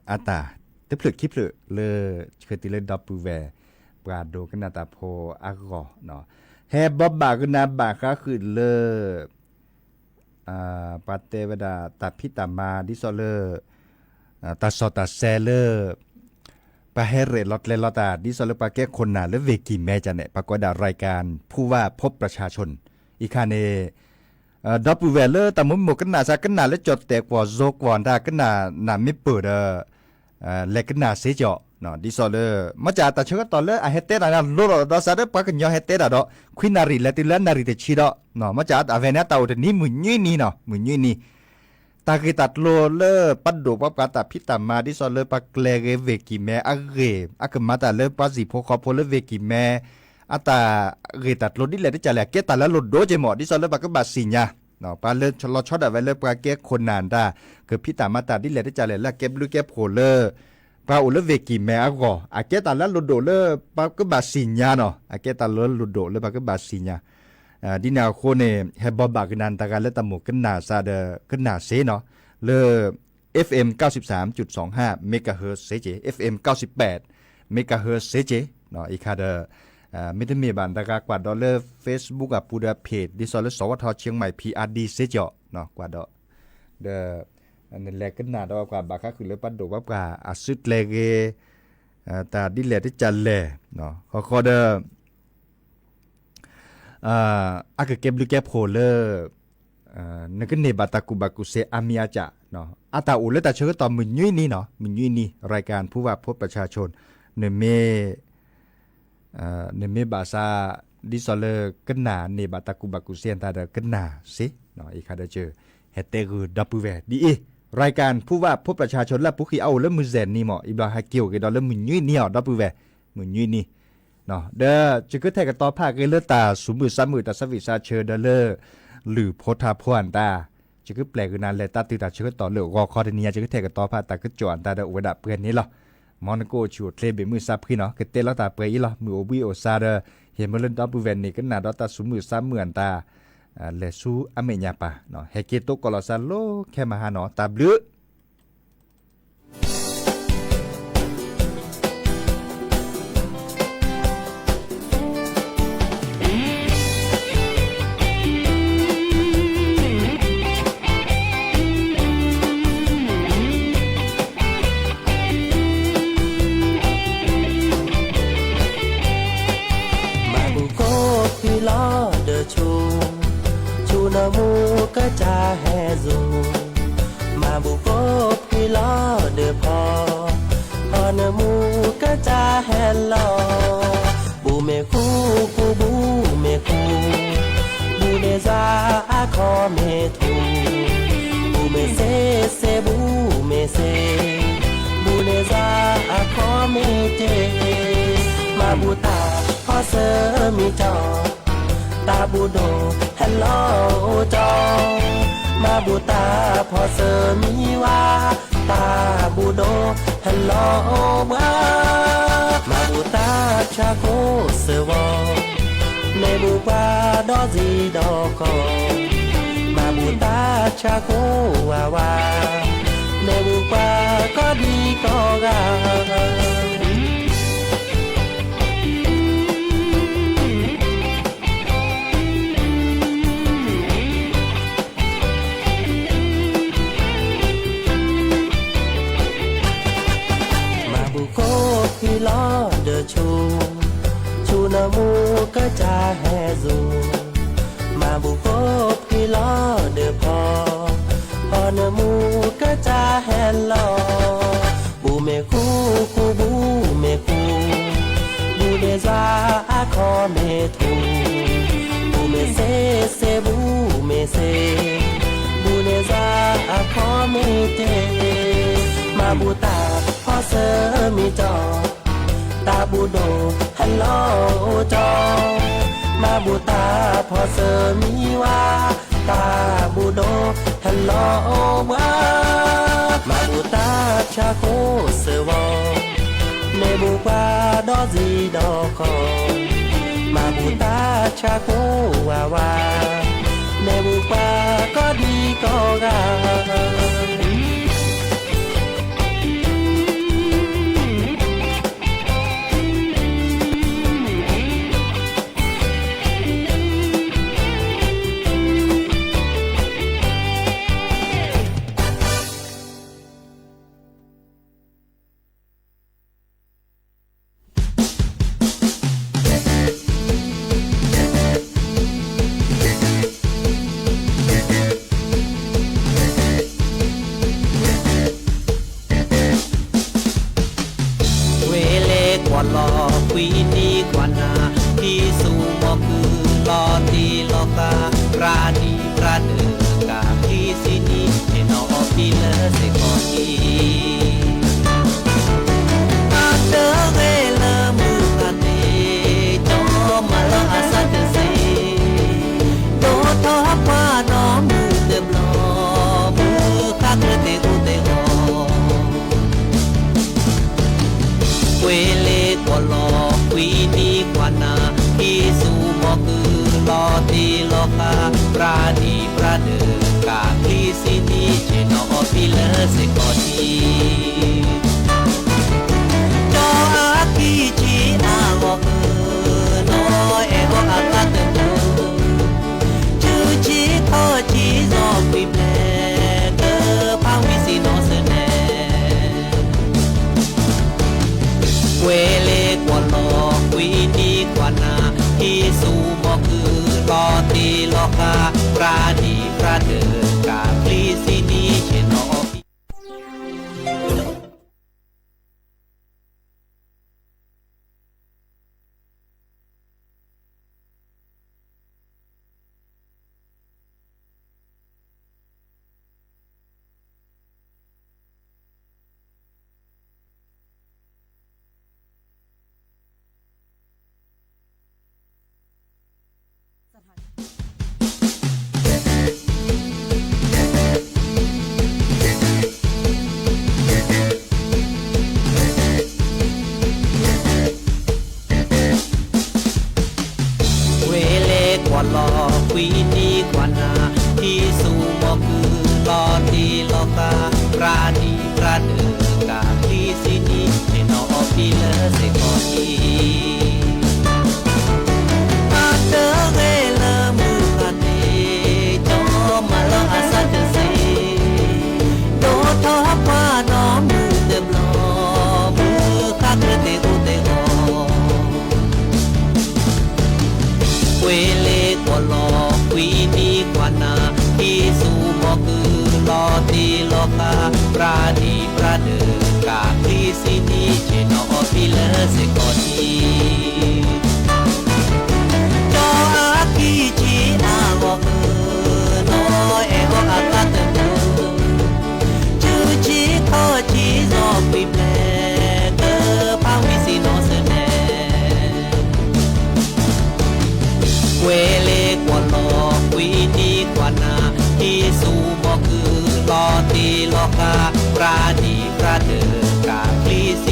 အတၢ် တဖျၢၣ်ခံဖျၢၣ်လၢ ဆှၢတုၤလၢဒီပုၢ်ဝဲၢ် ပှၤဒိကနၣ်တၢ်ဖိအဂီၢ်, ဟဲဘိးဘၣ်ကနၣ်ဘၣ်ဃးဃုာ်လၢ ပှၤတဲဝဲဒၣ်တၢ်ဖံးတၢ်မၤဒ်သိးလၢ တၢ်စီၣ်တၢ်ဆဲးလၢ ပှၤဟဲရဲၣ်လီၤကျဲၤလီၤတၢ် ဒ်သိးလၢပှၤကဲခိၣ်နၢ်လၢဝ့ၢ်ကံၢ်မဲကန့ၣ် ပှၤကိးဝဲဒၣ် ရၤကၣ် ဖူဝါ ဖိပၢ်ဆၣ်ဆိၣ် အံၤခါန့ၣ် ဒီပုၢ်ဝဲၢ်လၢတၢ်မိၣ်မုာ်ကနၣ်စ့ၢ် ကနၣ်လၢကၠီၣ်တဲာ်ကွီၢ် စိကွီၢ်တၢ် ကနၣ်နၢ်မ့ၢ်ပၢၢ်ဒီး လဲၤကနၣ်စ့ၢ်ကီး ဒ်သိးလၢ မ့ၢ်ကၢ်တၢ်ဆၢကတီၢ်လၢအဟဲတဲတၢ်န့ၣ် လိၤလိာ်ဒီးစးလၢပှၤကညီဟဲတဲတၢ်ဒီး ခွံနၣ်ရံၣ်လဲၤတုၤလၢနၣ်ရံၣ်တဆံဒီး မ့ၢ်ကၢ်အဝဲန့ၣ် တၢ်အိၣ်တနံၤမုၢ်နွံနံၤနီၤ မုၢ်နွံနံၤ တၢ်ဂ့ၢ်တၢ်ကျိၤလၢပဒိၣ်ပှၤပှၤတၢ်ဖံးတၢ်မၤ ဒ်သိးလၢပှၤကျဲၤဂ့ၤဝ့ၢ်ကံၢ်မဲအဂ့ၢ် အကမၤတၢ်လၢပှၤစံၣ်ဖိဃီဖိလၢဝ့ၢ်ကံၢ်မဲ အတၢ်ဂ့ၢ်တၢ်ကျိၤဒ်လဲၣ်တကးလဲၣ် အကဲတၢ်လၢအလိၣ်ဒိၣ်က့မး ဒ်သိးလၢပှၤကဘၣ်သ့ၣ်ညါ ပှၤလၢလီၤဆီဒၣ်ဝဲလၢပှၤကဲခိၣ်နၢ်တၢ် ကဖံးတၢ်မၤတၢ်ဒ်လဲၣ်တကးလဲၣ် လၢအကဲဘျုးကဲဖှိၣ်လၢ ပှၤအိၣ်လၢဝ့ၢ်ကံၢ်မဲအဂီၢ် အကဲတၢ်လၢအလိၣ်ဒိၣ်လၢပှၤကဘၣ်သ့ၣ်ညါနီၤ အကဲတၢ်လၢအလိၣ်ဒိၣ်လၢပှၤကဘၣ်သ့ၣ်ညါ ဒ်န့ၣ်အဃိန့ၣ် ဟဲဘိးဘၣ်ကနၣ်တဂၤလၢတၢ်မိၣ်ကနၣ်စ့ၢ်ဒီး ကနၣ်စ့နီၤ လၢ F M เก้าสิบสามจุดสองห้า megahertz စ့ၢ်ကီး F M เก้าสิบแปด megahertz စ့ၢ်ကီး အံၤခါဒီး မ့တမ့ၢ်ဘၣ်တဂၤကွၢ်ဒီးလၢ Facebook အပူၤဒီး page ဒ်သိးလၢ สวท เชียงใหม่ P R D စ့ၢ်ကီး ကွၢ်ဒီး ဒီး နလဲၤကနၣ်ဒီးကွၢ်ဘၣ်ဃးဃုာ်လၢပဒိၣ်ပှၤပှၤအစုကျဲၤဂ့ၤ တၢ်ဒ်လဲၣ်တကးလဲၣ် ဃီဃီဒီး အကကဲဘျုးကဲဖှိၣ်လၢ နကန့ၢ်ဘၣ်တၢ်ကူၣ်ဘၣ်ကူၣ်သ့အါမံၤအါကၢ် အတၢ်အိၣ်လၢတၢ်ဆၢကတီၢ်မုၢ်နွံနံၤနီၤ မုၢ်နွံနံၤ ရၤကၢ် ဖူဝါ ဖိပၢ်ဆၣ်ဆိၣ် နမ့ၢ် နမ့ၢ်ဘၣ်ဆၣ် ဒ်သိးလၢကနၣ်န့ၢ်ဘၣ်တၢ်ကူၣ်ဘၣ်ကူၣ်သ့အတၢ်ဒီးကနၣ်စ့, အံၤခါဒီး ဟဲတဲဂုာ်ဒီပုၢ်ဝဲၢ်ဒ်အံၤ, ရၤကၣ် ဖူဘၣ်ဖိပၠၣ်ဆၣ်ဆိလၢအပူၤဃံအအိၣ်လၢမုၢ်စဲၤနံၤမး, အံၤဘျီဟဲက့ၤအိၣ်က့ၤဒီးလၢမုၢ်နွံနံၤအီၤ ဒီပုၢ်ဝဲၢ်, မုၢ်နွံနံၤ, ဒီးယကထဲးကတီၤဖးက့ၤလၢတၢ်သူၣ်မုာ်သးမုာ်တၢ်သးဝံၣ်သးဆၢဒီးလၢ လုၢ်ဖိထါဖိအတၢ်, ယကပျဲၢ်ကနၤလဲၤတၢ်တုၤတၢ်ဆၢကတီၢ်လၢဂီၤခီတနံၤညါ ယကထဲးကတီၤဖးတၢ်ကစီၣ်အတၢ်ဒီးအိၣ်ဝဲဒၣ်ပှဲၤန့ၣ်လီၤ. မ်နကအိၣ်ဆူၣ်အိၣ်ချ့ဘၣ်မုာ်သးဖှံနီၤ ကတဲလီၤတၢ်ပှဲၤအံၤလီၤ. မုၢ်အိၣ်ဘှံးအိၣ်သါဒီး ဟ့ၣ်မ့ၢ်လၢဒီပုၢ်ဝဲၢ်န့ၣ် ကနၣ်ဒီးတၢ်သူၣ်မုာ်သးမုာ်အတၢ် လဲၤဆူအမဲာ်ညါပၢ်, ဟဲက့ၤတိကိးလီၤသးလိၤခဲမဟါနီၤ တၢ်ဘျုး မၤဘူၣ်ကိးဖှံလီၤဒီးဆူ, ဆူနမူကစၢ်ဟဲစိၤ, မၤဘူၣ်ကိးဖှံလီၤဒီးဖီ, ဖီနမူကစၢ်ဟဲလီၤ, ဘူၣ်မ့ၢ်ဃူဃူဘူၣ်မ့ၢ်ဃူ, ဘူၣ်န့ၢ်စှၤအခီမ့ၢ်ထူ, ဘူၣ်မ့ၢ်စ့စ့ဘူၣ်မ့ၢ်စ့, ဘူၣ်န့ၢ်စှၤအခီမ့ၢ်တ့, မၤဘူၣ်တၢ်ဖီၣ်ဆၢမံၤတီၢ်, တၢ်ဘူၣ်ဒိၣ်ဟဲလီၤအိၣ်တီၢ်, မၤဘူၣ်တၢ်ဖီၣ်ဆၢမံၤဝါ, တၢ်ဘူၣ်ဒိၣ်ဟဲလီၤအိၣ်ဘှါ, မၤဘူၣ်တၢ်ဆါခိၣ်စၢဝီၤ, န့ၢ်ဘူၣ်ပှၤဒီးစံးဒီးကီး, မၤဘူၣ်တၢ်ဆါခိၣ်ဝးဝး, န့ၢ်ဘူၣ်ပှၤကိးဒံကိးဂၤ မၤဘူၣ်ကိးဖှံလီၤဒီးဆူ, ဆူနမူကစၢ်ဟဲစိၤ, မၤဘူၣ်ကိးဖှံလီၤဒီးဖီ, ဖီနမူကစၢ်ဟဲလီၤ, ဘူၣ်မ့ၢ်ဃူဃူဘူၣ်မ့ၢ်ဃူ, ဘူၣ်န့ၢ်စှၤအခီမ့ၢ်ထူ, ဘူၣ်မ့ၢ်စ့စ့ဘူၣ်မ့ၢ်စ့, ဘူၣ်န့ၢ်စှၤအခီမ့ၢ်တ့, မၤဘူၣ်တၢ်ဖီၣ်ဆၢမံၤတီၢ်, တၢ်ဘူၣ်ဒိၣ်ဟဲလီၤအိၣ်တီၢ်, မၤဘူၣ်တၢ်ဖီၣ်ဆၢမံၤဝါ, တၢ်ဘူၣ်ဒိၣ်ဟဲလီၤအိၣ်ဘှါ, မၤဘူၣ်တၢ်ဆါခိၣ်စၢဝီၤ, န့ၢ်ဘူၣ်ပှၤဒီးစံးဒီးကီး, မၤဘူၣ်တၢ်ဆါခိၣ်ဝးဝး, န့ၢ်ဘူၣ်ပှၤကိးဒံကိးဂၤ ဝ့ၢ်လ့ကွၢ်လီၤ ကွံနံၤကွၢ်နၤ, ခံဆူမီၤကုၢ်လီၤတံၢ်လီၤဃာ်, ပြၢ်နံၤပြၢ်ဒၢးကၣ် ခံဆံနံၣ် ယနီၣ်အီၣ်ဖံလၢစ့ၢ်ကီးနံၤ, အတဂ့ၤလၢမုၢ်ဃၢ်သ့ၣ်, ကၠီမၤလၢအစၢ်တစ့ၢ်, ဒိၣ်ထီၣ်ပှၢ်ဒီးမုၢ်တဘျီ, မုၢ်ဃၢ်ကျၢၢ်သ့ၣ်အိၣ်သ့ၣ်အီၤ ဝ့ၢ်လ့ကွၢ်လီၤ ကွံနံၤကွၢ်နၤ, ခံဆူမီၤကုၢ်လီၤတံၢ်လီၤဃာ်, ပြၢ်နံၤပြၢ်ဒၢးကၣ် ခံဆံနံၣ် ယနီၣ်အီၣ်ဖံလၢစ့ၢ်ကီးနံၤ, ကၠီအခံဆံအဂီၢ်အၢ, နီၢ်အဲၣ်ဂီၢ်အသးတမုာ်, ဆူဆံခီၣ်ဆံစီၤကွံာ်ဖျဲး, ကဖးဝံၤစံးနီၣ်စၢၤနဲ ဝ့ၢ်လ့ကွၢ်လီၤ ကွံနံၤကွၢ်နၤ, ခံဆူမီၤကုၢ်လီၤတံၢ်လီၤဃာ်, ပြၢ်နံၤပြၢ်ဒၢးကၣ် ခံဆံနံၣ် ယနီၣ်အီၣ်ဖံ ကွံနံၤကွၢ်နၤ, ဟံးဆူၣ်မီၢ်ကုၢ်လီၤတံၢ်လီၤဃာ်, ပြၢ်နံၣ်ပြၢ်ဒၢးကၢ်ချံစံနံၤ, ဆ့ၣ်နီၤအီၤဖံလၢစ့ၢ်ကီးထံ အတဂ့ၤလၢမုၢ်ဃၢ်သ့ၣ်, ကၠီမၤလီၤအသးတသ့, ဒိၣ်ထီၣ်ပှၢ်ဒီးမုၢ်တဘျီ, မုၢ်ဃၢ်ကရၢသ့ၣ်အိၣ်သ့ၣ်အီၤ, ကွ့လ့ကွီၢ်လီၤ, ကွံနံၤကွၢ်နၤ, ဟံးဆူၣ်မီၢ်ကုၢ်လီၤတံၢ်လီၤဃာ်, ပြၢ်နံၣ်ပြၢ်ဒၢးကၢ်ချံစံနံၤ, ဆ့ၣ်နီၤအီၤဖံလၢစ့ၢ်ကီးထံ ကၠီအကံၢ်ဆံအဂီၢ်ဧၢ, နီၢ်အဲၣ်အီၤအသးတမုာ်, စုဆံခီၣ်ဆံစီၤကွံာ်ဘျဲၣ်, ကဖးဝံၤစံနီၤစၢၤနဲ ကွ့လ့ကွီၢ်လီၤ, ကွံနံၤကွၢ်နၤ, ဟံးဆူၣ်မီၢ်ကုၢ်လီၤတံၢ်လီၤဃာ်, ပြၢ်နံၣ်ပြၢ်ဒၢးကၢ်ချံစံနံၤ, ဆ့ၣ်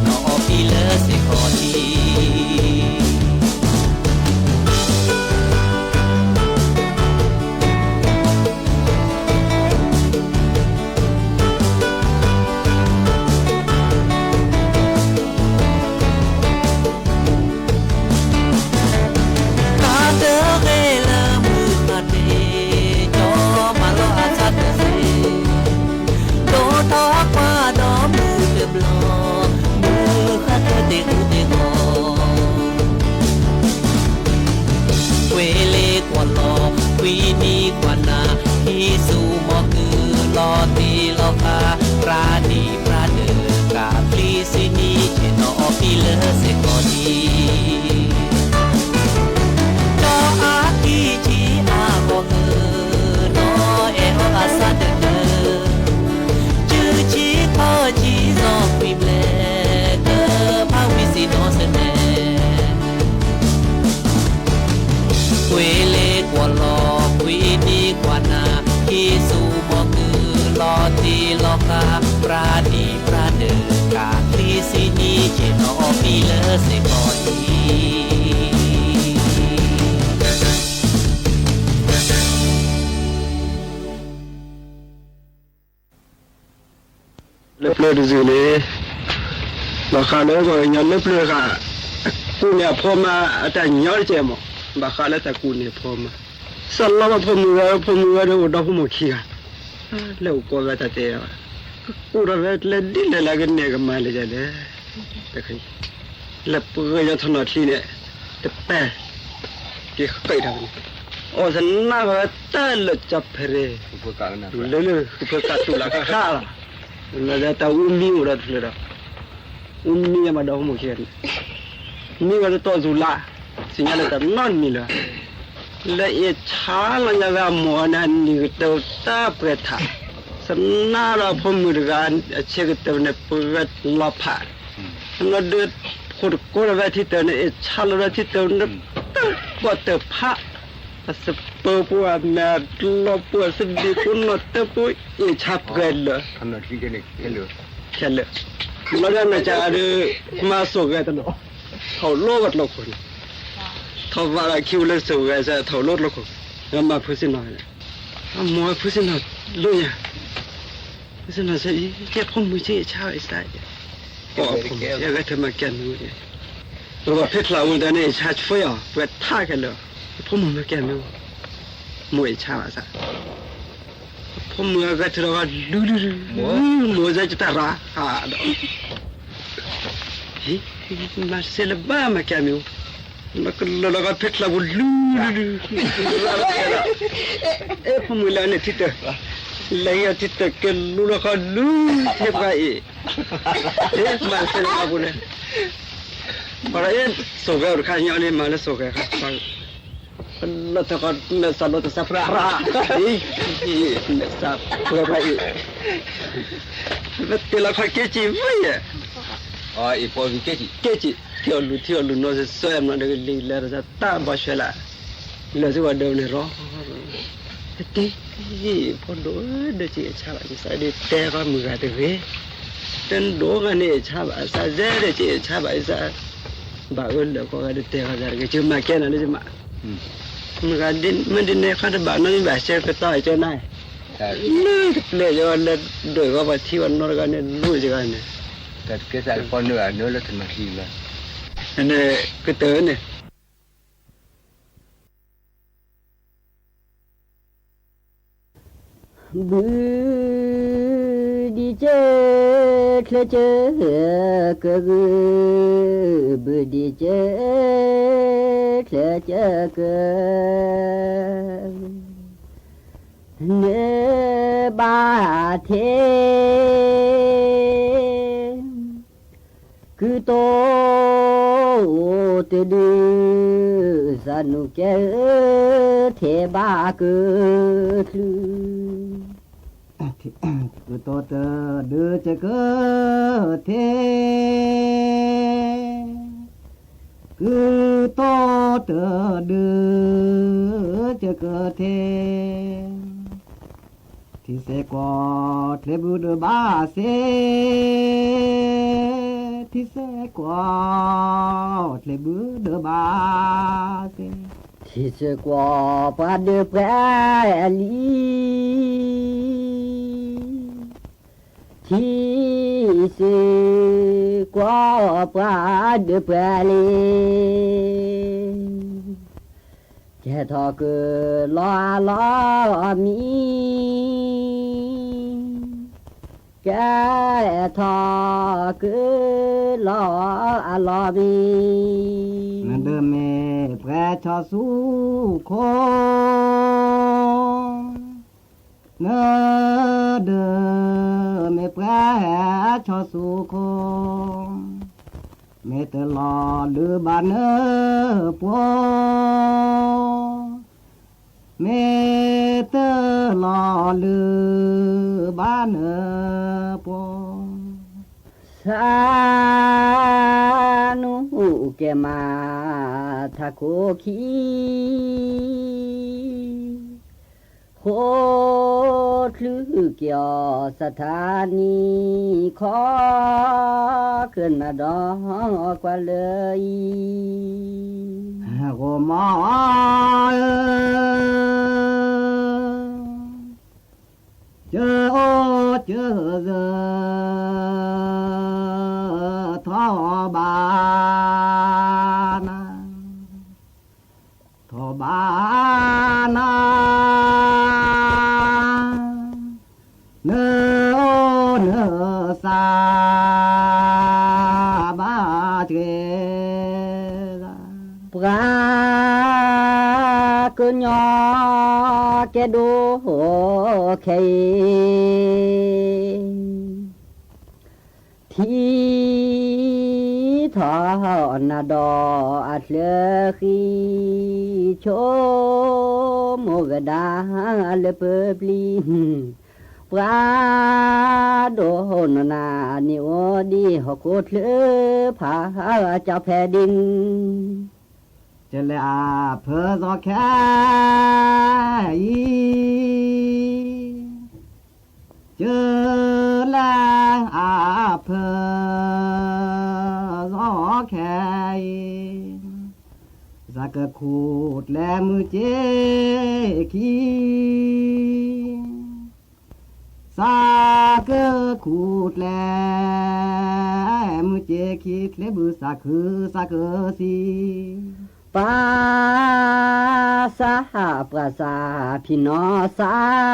နီၤအီၤဖံလၢစ့ၢ်ကီးထံ တၢ်တဂ့ၤလၢမုၢ်ဃၢ်သ့ၣ်, ကၠီမၤလီၤအသးတသ့, ဒိၣ်ထီၣ်ကွၢ်ဒီးမုၢ်တဘျီ, မုၢ်ဃၢ်ကရၢသ့ၣ်အိၣ်သ့ၣ်အီၤ ကွ့လ့ကွီၢ်လီၤ, ကွံနံၤကွၢ်နၤ, ဟံးဆူၣ်မီၢ်ကုၢ်လီၤတံၢ်လီၤဃာ်, ပြၢ်နံၣ်ပြၢ်ဒၢးကၢ်ချံစံနံၤ, ဆ့ၣ်နီၤအီၤဖံလၢစ့ၢ်ကီးထံ ကၠီအကံၢ်ဆံအဂီၢ်ဧၢ, နီၢ်အဲၣ်အီၤအသးတမုာ်, စုဆံခီၣ်ဆံစီၤကွံာ်ဘျဲၣ်, ကဖးဝံၤစံနီၤစၢၤနဲ ကွ့လ့ကွီၢ်လီၤ, ကွံနံၤကွၢ်နၤ, ဟံးဆူၣ်မီၢ်ကုၢ်လီၤတံၢ်လီၤဃာ်, ပြၢ်နံၣ်ပြၢ်ဒၢးကၢ်ချံစံနံၤ, ဆ့ၣ်နီၤအီၤဖံလၢစ့ၢ်ကီးထံ လၢပျၢၤတစုန့ၣ်, ဘၣ်ဃးလၢပှၤကညီလၢပျၢၤတဂၤ, ကူၣ်န့ၢ်အဖိမါအတၢ်ညီတကဲမး, ဘၣ်ဃးလၢတၢ်ကူၣ်န့ၢ်အဖိမါ, စးလီၤဘၣ်ဖိမုၣ်ဂၤ, ဖိမုၣ်ဂၤဒီးအိၣ်ဒီဖိမိၢ်ခံဂၤ, လၢအိၣ်ကီၢ်ဝဲတၢ်တဲ, ကကူၣ်ထီၣ်ဝဲလၢဒ်လဲၣ်လၢကနဲၣ်ကမၤလဲၣ်လဲၣ် လၢပှၤကညီထီၣ်နီၢ်ထံန့ၣ်, တပၢ်, က့ၤဃ့ၢ်ထီၣ်န့ၣ်, အီၣ်သနာ်က့ၤဝဲတၢ်လၢကၠီဖရဲ, လၢလၢဃုဖၢကၢ်တူၢ်လၢ်ဃၣ်ဃၣ်လီၤ, လၢတၢ်အူမံအိၣ်ဒီးတဖျၢၣ်ဒီး, အူမံမၤဒီးဖိမိၢ်ခံဂၤန့ၣ်, မံဝဲတတီၢ်သူၣ်လၢ်, သ့ၣ်ညါလၢတၢ်နီတမံၤလၢၤ လၢအ့ၣ်ဆါလီၤညါဝဲအမိၢ်န့ၣ် အနံၣ်ကတၢၢ်တၢ်ပှဲၤထး, သနာ်ဒီးအဖိမုၣ်တဂၤ အဆ့ကတၢၢ်န့ၣ် ပှဲၤလီၤဖး, သနာ်ဒီး ဖိတကိးဒီးဝဲထံတၢၢ်န့ၣ် အ့ၣ်ဆါလီၤဒီးထံတၢၢ်န့ၣ် တၢ်ကီၢ်တၢၢ်ဖး, အသပၢၤဖိအမဲာ်တလီၤဖိ အသဘံၣ်ဖိနီၢ်တၢၢ်ဖိ အ့ၣ်ဆါပှဲၤလၢာ် ခဲလၢာ်, လီၤဒီးနကဒီး မၤစိာ်ဂဲၤတနီၤ, ထီၣ်လိဝဲတလီၢ်ခိၣ်န့ၣ်, ထီၣ်ဘးလီၤခံဝဲလၢစိာ်ဂဲၤစ့ၢ် ထီၣ်လိတလီၢ်ခိၣ်, မၤဖုစ့ၢ်နီၤ, အမိၢ်ဖုစ့ၢ်နီၤ, လိညါ, ဖုစ့ၢ်နီၤစ့ၢ်အံၤ ကဲဖိမုၣ်စ့ၢ်အ့ၣ်ဆါဝဲအ့ၣ်ဆါ, အဖိမုၣ်စ့ၢ်အဂဲၤထၢၣ်မၤကဲမ့ၢ်, လၢဖဲဖျါဝဲတၢ်န့ၣ် အ့ၣ်ဆါဆွဲအီၤ ပှဲၤထးခဲလၢာ်, အဖိမုၣ်မၤကဲမ့ၢ်, မိၢ်အ့ၣ်ဆါဘၣ်ဆၣ် ဖိမုၣ်အဂၤထုးဒီးဂီၤ လူၤလူၤလူၤ, မိၢ်စ့ၢ်ကတၢၢ်ရၤဟးဒီး, ဟ့, မၤစ့ၢ်လၢၤဘၣ်မၤကဲမ့ၢ်, မၤကလၢာ်လီၤဂီၤဖဲချါပူၤလူၤလူၤလူၤ, အဲ ဖိမုၣ်လၢန့ၣ်ထံတၢၢ်, လၢယၤထံတၢၢ်ကလူၤလီၤဂီၤလူၤ, ဟ့ပှၤအံၤ, ဟ့ မၤစ့ၢ်လၢၤဘၣ်ပူၤန့ၣ်, ပှၤဒီးအ့ၣ် စိာ်ဂဲၤအိၣ်တခါညီလံ မၤလၢစိာ်ဂဲၤခါ လၢတခီ မဲာ်စးလိာ်တစးပြးပြး, မဲာ်စးပှဲၤပြးအံၤ, မ့ၢ်တ့ၢ်လီၤခီကဲစံးဝဲယဲ, ကဲစံး, ထံအီၣ်လူၤ ထံအီၣ်လူၤနီၢ်စ့ၢ် ဆွဲမနီၤဒီးကလံၤလၢတၢ်ဘီဆွဲလၢ်, လၢာ်စ့ၢ်ဝဲဒၢးန့ၣ်ရီ, တ့, ဖိဒိၣ်ဧၢ ဒၢးစ့ၢ်အ့ၣ်ဆါဘၣ် ကစၢ်ဒုးတဲဃီမုၢ်ဂၤတဂ့ၤ, တဒိၣ်ဂၤန့ၣ်အ့ၣ်ဆါဘၣ် စးစဲဒၢးစ့ၢ်အ့ၣ်ဆါဘၣ် ကစၢ်, ဘၣ်အၢလၢာ်ကိးဂၤဒုးတဲဃီစၢ်တဂ့ၤ ကမၤကဲနၤလၢကမၤ, မ့ၢ်ဒ်န့ၣ်ခီတဘၣ်နီတမံၤဘၣ် ဆၢကတီၢ်ကၠီနၤ, လၢတပျဲၢ်ယဝဲလၢဒွဲၣ်ဂီၤပှၤထံဝဲနီတဂၤန့ၣ် လိၣ်ယဂၤန့ၣ်, တၢ်တကဲသးကပီၤနုာ်အနုာ်လၢတနၤခံလၢ, ကတၢၢ်န့ၣ် ဘု ဒံၣ်ကၢ ချၢကၢ ကဂုာ်, ဘု ဒံၣ်ကၢ ချၢကၢ က နဘၣ်ထဲ ကုၢ်တီတဒု သးနူၢ်ကဲဧၢ, ထဲဘၣ်ကချုး, ကုၢ်တီတဒုကကထဲ, ကုၢ်တီတဒု ကကထဲ, ထံဆဲးကွီၢ်ချဲဘုဒၢဘၣ်စ့, ထံဆဲးကွီၢ်ချဲဘုဒၢဘၣ်စ့, ထံဆဲးကွီၢ်ပှၤဒၢပှဲၤလံ, ထံဆဲးကွီၢ်ပှၤဒၢပှဲၤလံ, ကဲထီၣ်ကလီၤအလီၢ်မံ, ကဲထီၣ်ကလီၤအလီၢ်မံ, နဒၢးမ့ၢ်ပှဲၤဆီဆူခိၣ် နဒၢးမ့ၢ်ပှဲၤဆီဆူခိၣ်, မ့ၢ်တလီၤလၢဘၣ်နၢပှီၤ, မ့ၢ်တလီၤလၢဘၣ်နၢပှီၤ, သးနူၢ်ကဲမးထးခိၣ်ခံ ဃိချုးက့ၤအီၤစးထါနံၤခီ, ကနၣ်ဒီးကွၢ်လၢအံၤ, ဂီၤမီ ကၢအိၣ်ကၢဂၢၢ် ထီၣ်ဘၣ်နၤ, ထီၣ်ဘၣ်နၤ, နအိၣ်နသးဘၣ်တဂ့ၤ, ပှၤကညီကဲဒိၣ်ခဲအံၤ ထံထီၣ်နၤဒီးအချၢဃံ, ဆိကမိၣ်ဝဲဒၣ်လၢပပျံၤ, ပှၤဒိၣ်နီၢ်နၤန့ၣ်အိၣ်ဒံးဟီၣ်ခိၣ်ချၢဖးကၠီဖဲဒ့ၣ် ကၢလဲၤအဖၢသီခဲအံၤ, ကၢလဲၤအဖၢသီခဲအံၤ, သးကခူၣ်ကျဲမုၢ်က့ခံ သးကခူၣ်ကျဲ မုၢ်က့ခံ ချ့ဘုသးခုသးကသံ, ပှၤသးပှၢ်သးဖံးနီၢ်သး,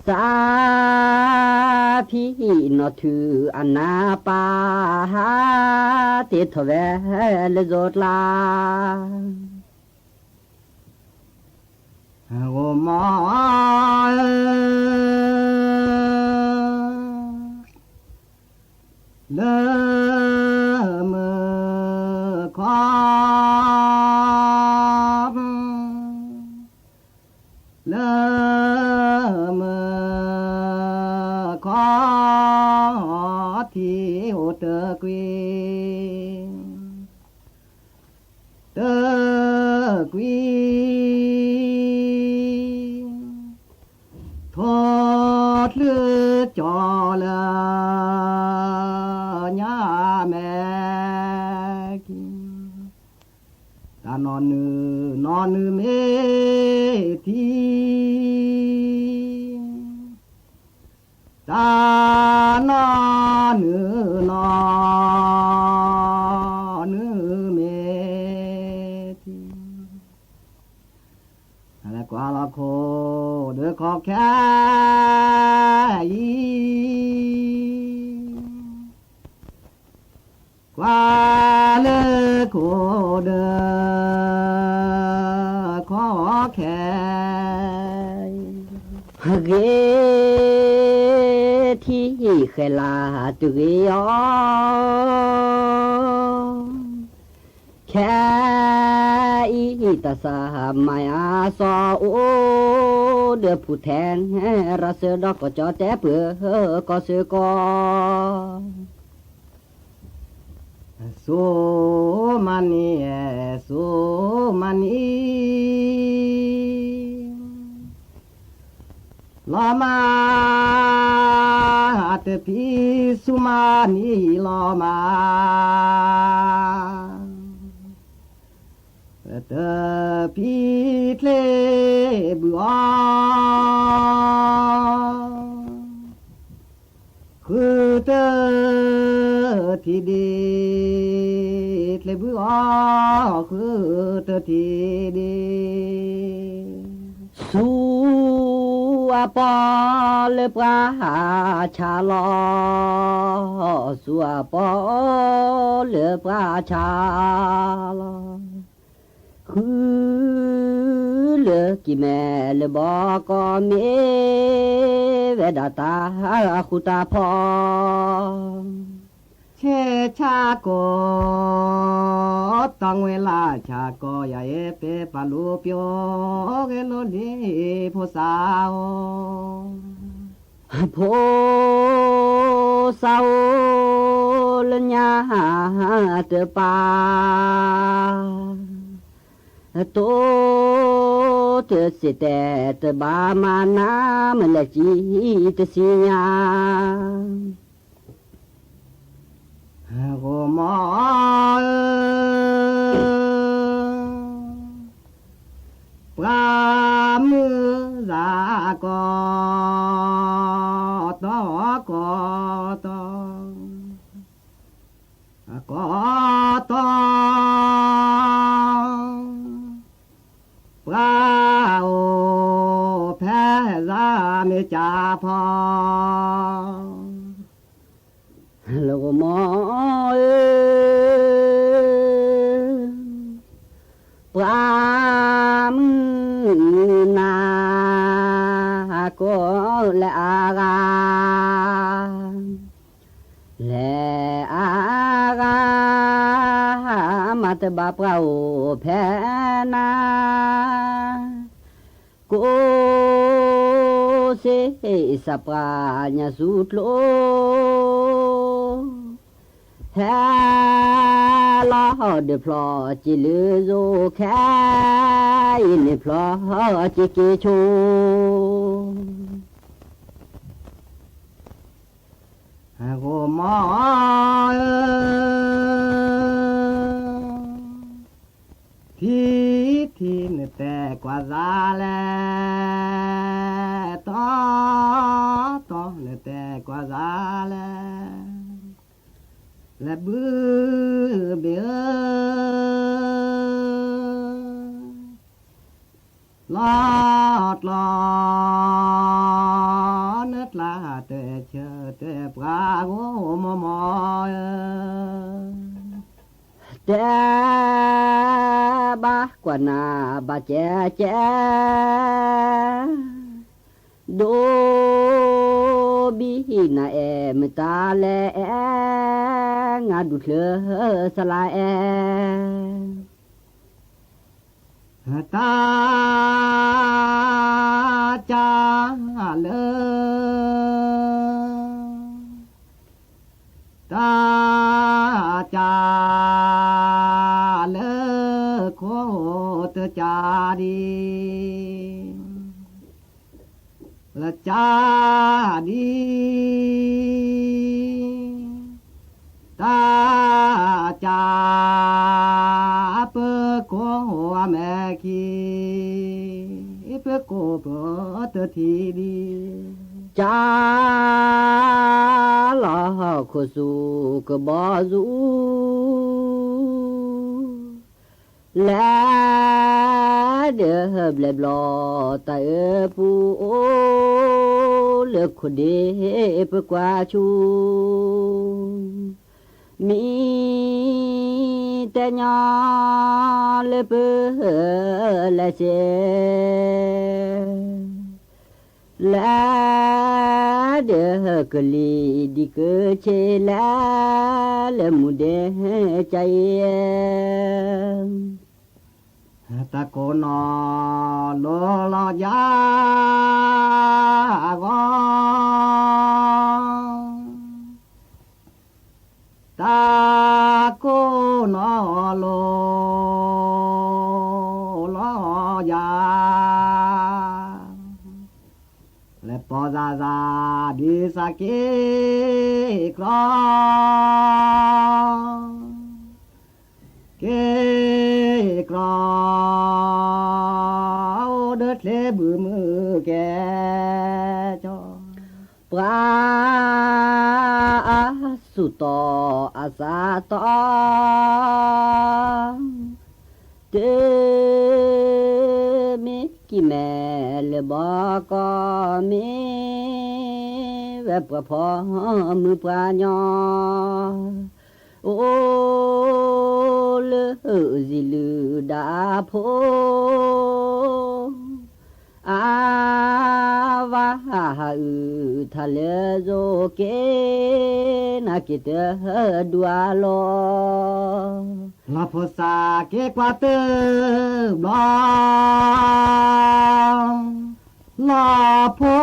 သးဖံးနီၢ်ထုးအနၢ်ပၢ်, ဟးတ့ထီၣ်ဝဲလၢယိၤကျါ ဂီၤမီ လၢမုၢ်ခီ လၢမုၢ်ခီ ထံအိၣ်တကွံ တကွံ ထိၣ်ချုးကၠီလၢညါမဲာ်ကံ, တၢ် နီၢ်နုၢ်နီၢ်နုၢ်မ့ၢ်ထံ, တၢ်နီၢ်နုၢ်နီၢ်နုၢ်မ့ၢ်ထံ, ကွၢ်လၢခိၣ်ဒီးခီၣ်ခဲအံၤ, ကွၢ်လၢခိၣ်ဒီးခီၣ်ခဲအံၤ, ဂ့ၤထံၣ်ဃဲၤလၤတုၤဂ့ၤအီၤ, ခဲအံၤတၢ်ဆါမၤယၤစီၤအိၣ်, ဒီးဖူထဲရၣ်စၢၤဒီးကီၢ်ကၠီတဲပၢၤကီၢ်စၢၤကီၢ်, စိမၤနံၤ, စိမၤနံၤ, လီၤမၢ်တဖံး ဆူမၤနံၤလီၤမၢ်, တဖံးချ့ဘုးအီၤ, ဃုတထံၣ်ဒ့, ချ့ဘုးအီၤ ဃုတထံၣ်ဒ့, ဆူအပီၢ်လၢပှၤဆါလီၤ, ဆူအပီၢ်လၢပှၤဆါလီၤ, ဃုလၢကံၢ်မဲလၢဘီကီၢ် မ့ၢ်ဝဲဒၣ်တၢ်ဃူတၢ်ဖိး, ဆဲးဆၣ်ကိး, တီၢ်ငွဲလၢ်ဆၣ်ကိး ယၤအဲၣ်ပဲပာ်လိပျီ, ဂဲၤလိလံဖိစၢ်ဧိၤ, ဖိစၢ်ဧိၤလၢညါတပၢ်, တိၢ်တစံးတဲတဘၣ်မၤနၤ မ့ၢ်လဲၤကံတစံညါ, ဂီၤမီၢ်ဧၢ, ပှၤမုၢ်စၢ်ကိးတီၤကိးတီၤ, ကိးတီၤ, ပှၤအိၣ်ဖဲစၢ်မ့ၢ်ကၢ်ဖီ, လၢဂီၤမီၢ်ဧၢ, ပှၤမုၢ်နၤကိးလဲၤအါဂၤ, လဲၤအါဂၤ, မၤတဘၣ်ပှၤအိၣ်ဖဲနၤ, ကိးစ့ၢ်စးပှၤညါဆူကျိ, ဟဲလီၤဒုးဖျီက့ၤလၢယိၤခဲအံၤန့ၣ် ဖျီက့ၤက့ၤဆိ ဂီၤမီၢ်ဧၢ, ထံထံနတဲကွၢ်စၢ်လဲၣ်, တီတီနတဲကွၢ်စၢ်လဲၣ်, လဲၤဘုးဘ့ၣ်ဧၢ, လီၤကျီ နကျါတဲဆၢတဲပှၤ ဂီၤမီၢ်မီၢ်ဧၢ, တဲဘၣ်ကွၢ်နၤဘၣ်ကဲကဲ, ဒိဘံၣ်နၤအဲၣ်မတၤလဲၣ်အဲၣ်, ငါဒူၣ်ချၢစလါအဲၣ် တၢ်ကၢ်လၢ, တၢ်ကၢ်လၢခိၣ်တကၢ်ဒံး, လၢကၢ်ဒံး, တၢ်ကၢ်ပၢၤခိၣ် တထံၣ်ဒံး, ကၢ်လီၤခိၣ်ဆူၣ်ကဘီယူၤ လဲၤဒၢဘျဲၣ်ဘျီတၢ်အၢပူၤ အိၣ်လၢခိၣ်ဒ့ပကွၢ်ဆူၣ် မံၤတဲညီလၢပလဲၤစဲး လဲၤဒၢကလံၤဒံးကဆ့လဲၤ လၢမူဒဲကယဲၢ် တၢ်ကိးနီၢ်လိၤလီၤယၤအဂီၢ် တၢ်ကိးနီၢ်လိၤလီၤယၤ လဲၤပိာ်သးသးဒ်စးက့ကျီ က့ကျီ အိၣ်ဒီးချ့ဘုမုၢ်ကဲကီ ပှၤအစူၢ်တီအစးတီ တမ့ၢ်ကံၢ်မဲလၢဘီကီ မ့ၢ်ဝဲပှၤဖီမုၢ်ပှၤညီ အိၣ်လၢစံးလုၢ်ဒၣ်ဖိ အဝၤဟးဟုးထါလၢယိၤက့ၤ နၤက့ၤတဒူအလီၢ် လီၤဖိစးက့ၤကွၢ်တဘျီ လီၤဖိ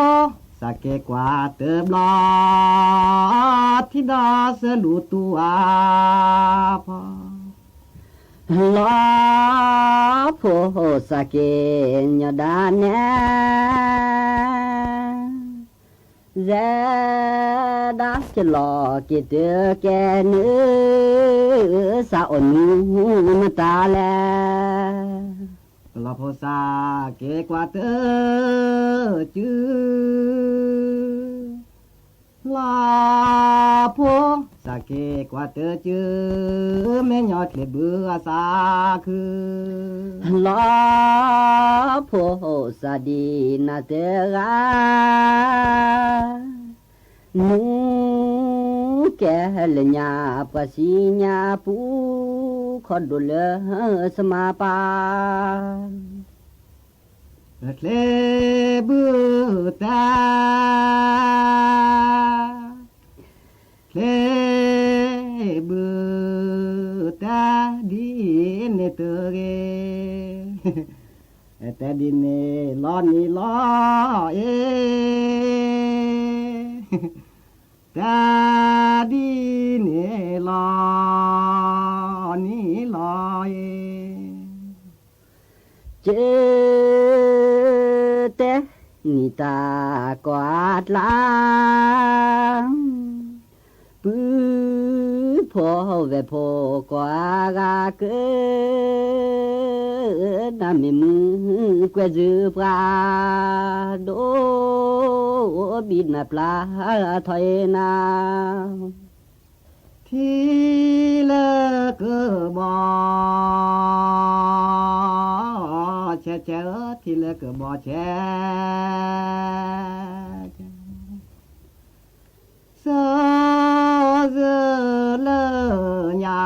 စးက့ၤကွၢ်တဘျီ ထံဒီးစလူတူအဖီ လီၤဖိစးက့ၤညီဒၣ်နဲ ယဲဒၣ်ကလီၤက့ၤတကဲနုာ် စးအီၣ်နူမတၤလဲၣ် လီၤဖိစးက့ၤကွၢ်တ စု လီၤဖိစးက့ၤကွၢ်တစု မ့ၢ်ညီချ့ဘုအစးခု လီၤဖိစးဒံးနၤတဂၤ မူကဲလၢညါပှၤစံညါပူၤ ခီဒိၣ်လၢစမၤပၢ် ချ့ဘုတၢ် ချ့ဘုတၢ်ဒ်န့ၣ်တဂ့ၤ တၢ်ဒ်န့ၣ်လီၤနံၤလီၤအ့ တၢ်ဒ်န့ၣ်လီၤနံၤလီၤအ့ ကတဲနံၤတၢ်ကိးအကျါ ပုၢ်ဖိဝဲၢ်ဖိကိးအဂၤက နမ့ၢ်မုၢ်ကွဲၢ်စၢၤပှၤ ဒိဘံၣ်နၤပျၢ်ထီၣ်အ့နၤ ထံလၢကဘီ ဆဲးဆဲးဧၢ ထံလၢကဘီဆဲး စၢၤယလၢညါ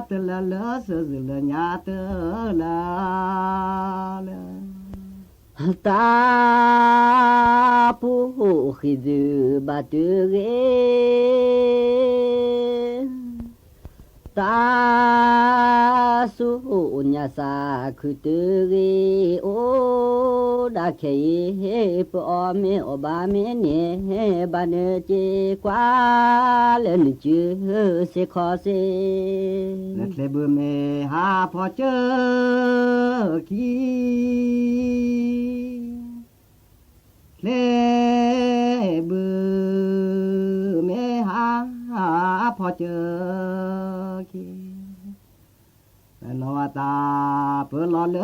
တလၢလၢ စၢၤယလၢညါတလၢလၢ တၢ်ပူၤဃံးသုဘၣ်တဂ့ၤ, တၢ်စူၢ်ညါစၢ်ခုတဂ့ၤ, အိၣ်ဒၣ်ခဲအံၤ ပအီၣ်မ့ၤအီၣ်ဘၣ်မ့ၤန့ၣ် ဘၣ်နက့ၤကွၢ်လၢနစုစ့ၢ်ကီးစ့ၢ်, လၢချ့ဘုမ့ၢ်ဟးဖီၣ်စၢၤခံ ချ့ဘုမ့ၢ်ဟးဖီၣ်စၢၤခံ, လီၤဝဲတၢ်ပၢလီၤလၢ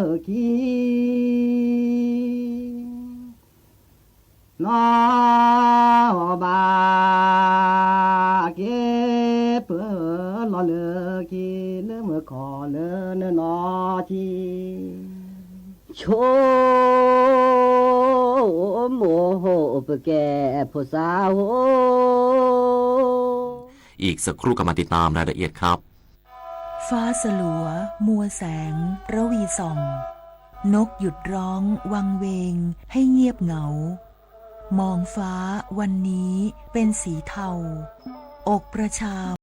လၢခံ နီၢ်ဘၣ်က့ၤ ပၢလီၤလၢခံ လၢမုၢ်ခီၣ်လၢနနီၢ်ထံ ဆိမိၣ်ပကဲဖိသၣ်ဧိၤ อีกสักครู่กลับมาติดตามรายละเอียดครับ ฟ้าสลัว มัวแสง ระวีส่อง นกหยุดร้องวังเวง ให้เงียบเหงา มองฟ้าวันนี้เป็นสีเทา อกประชา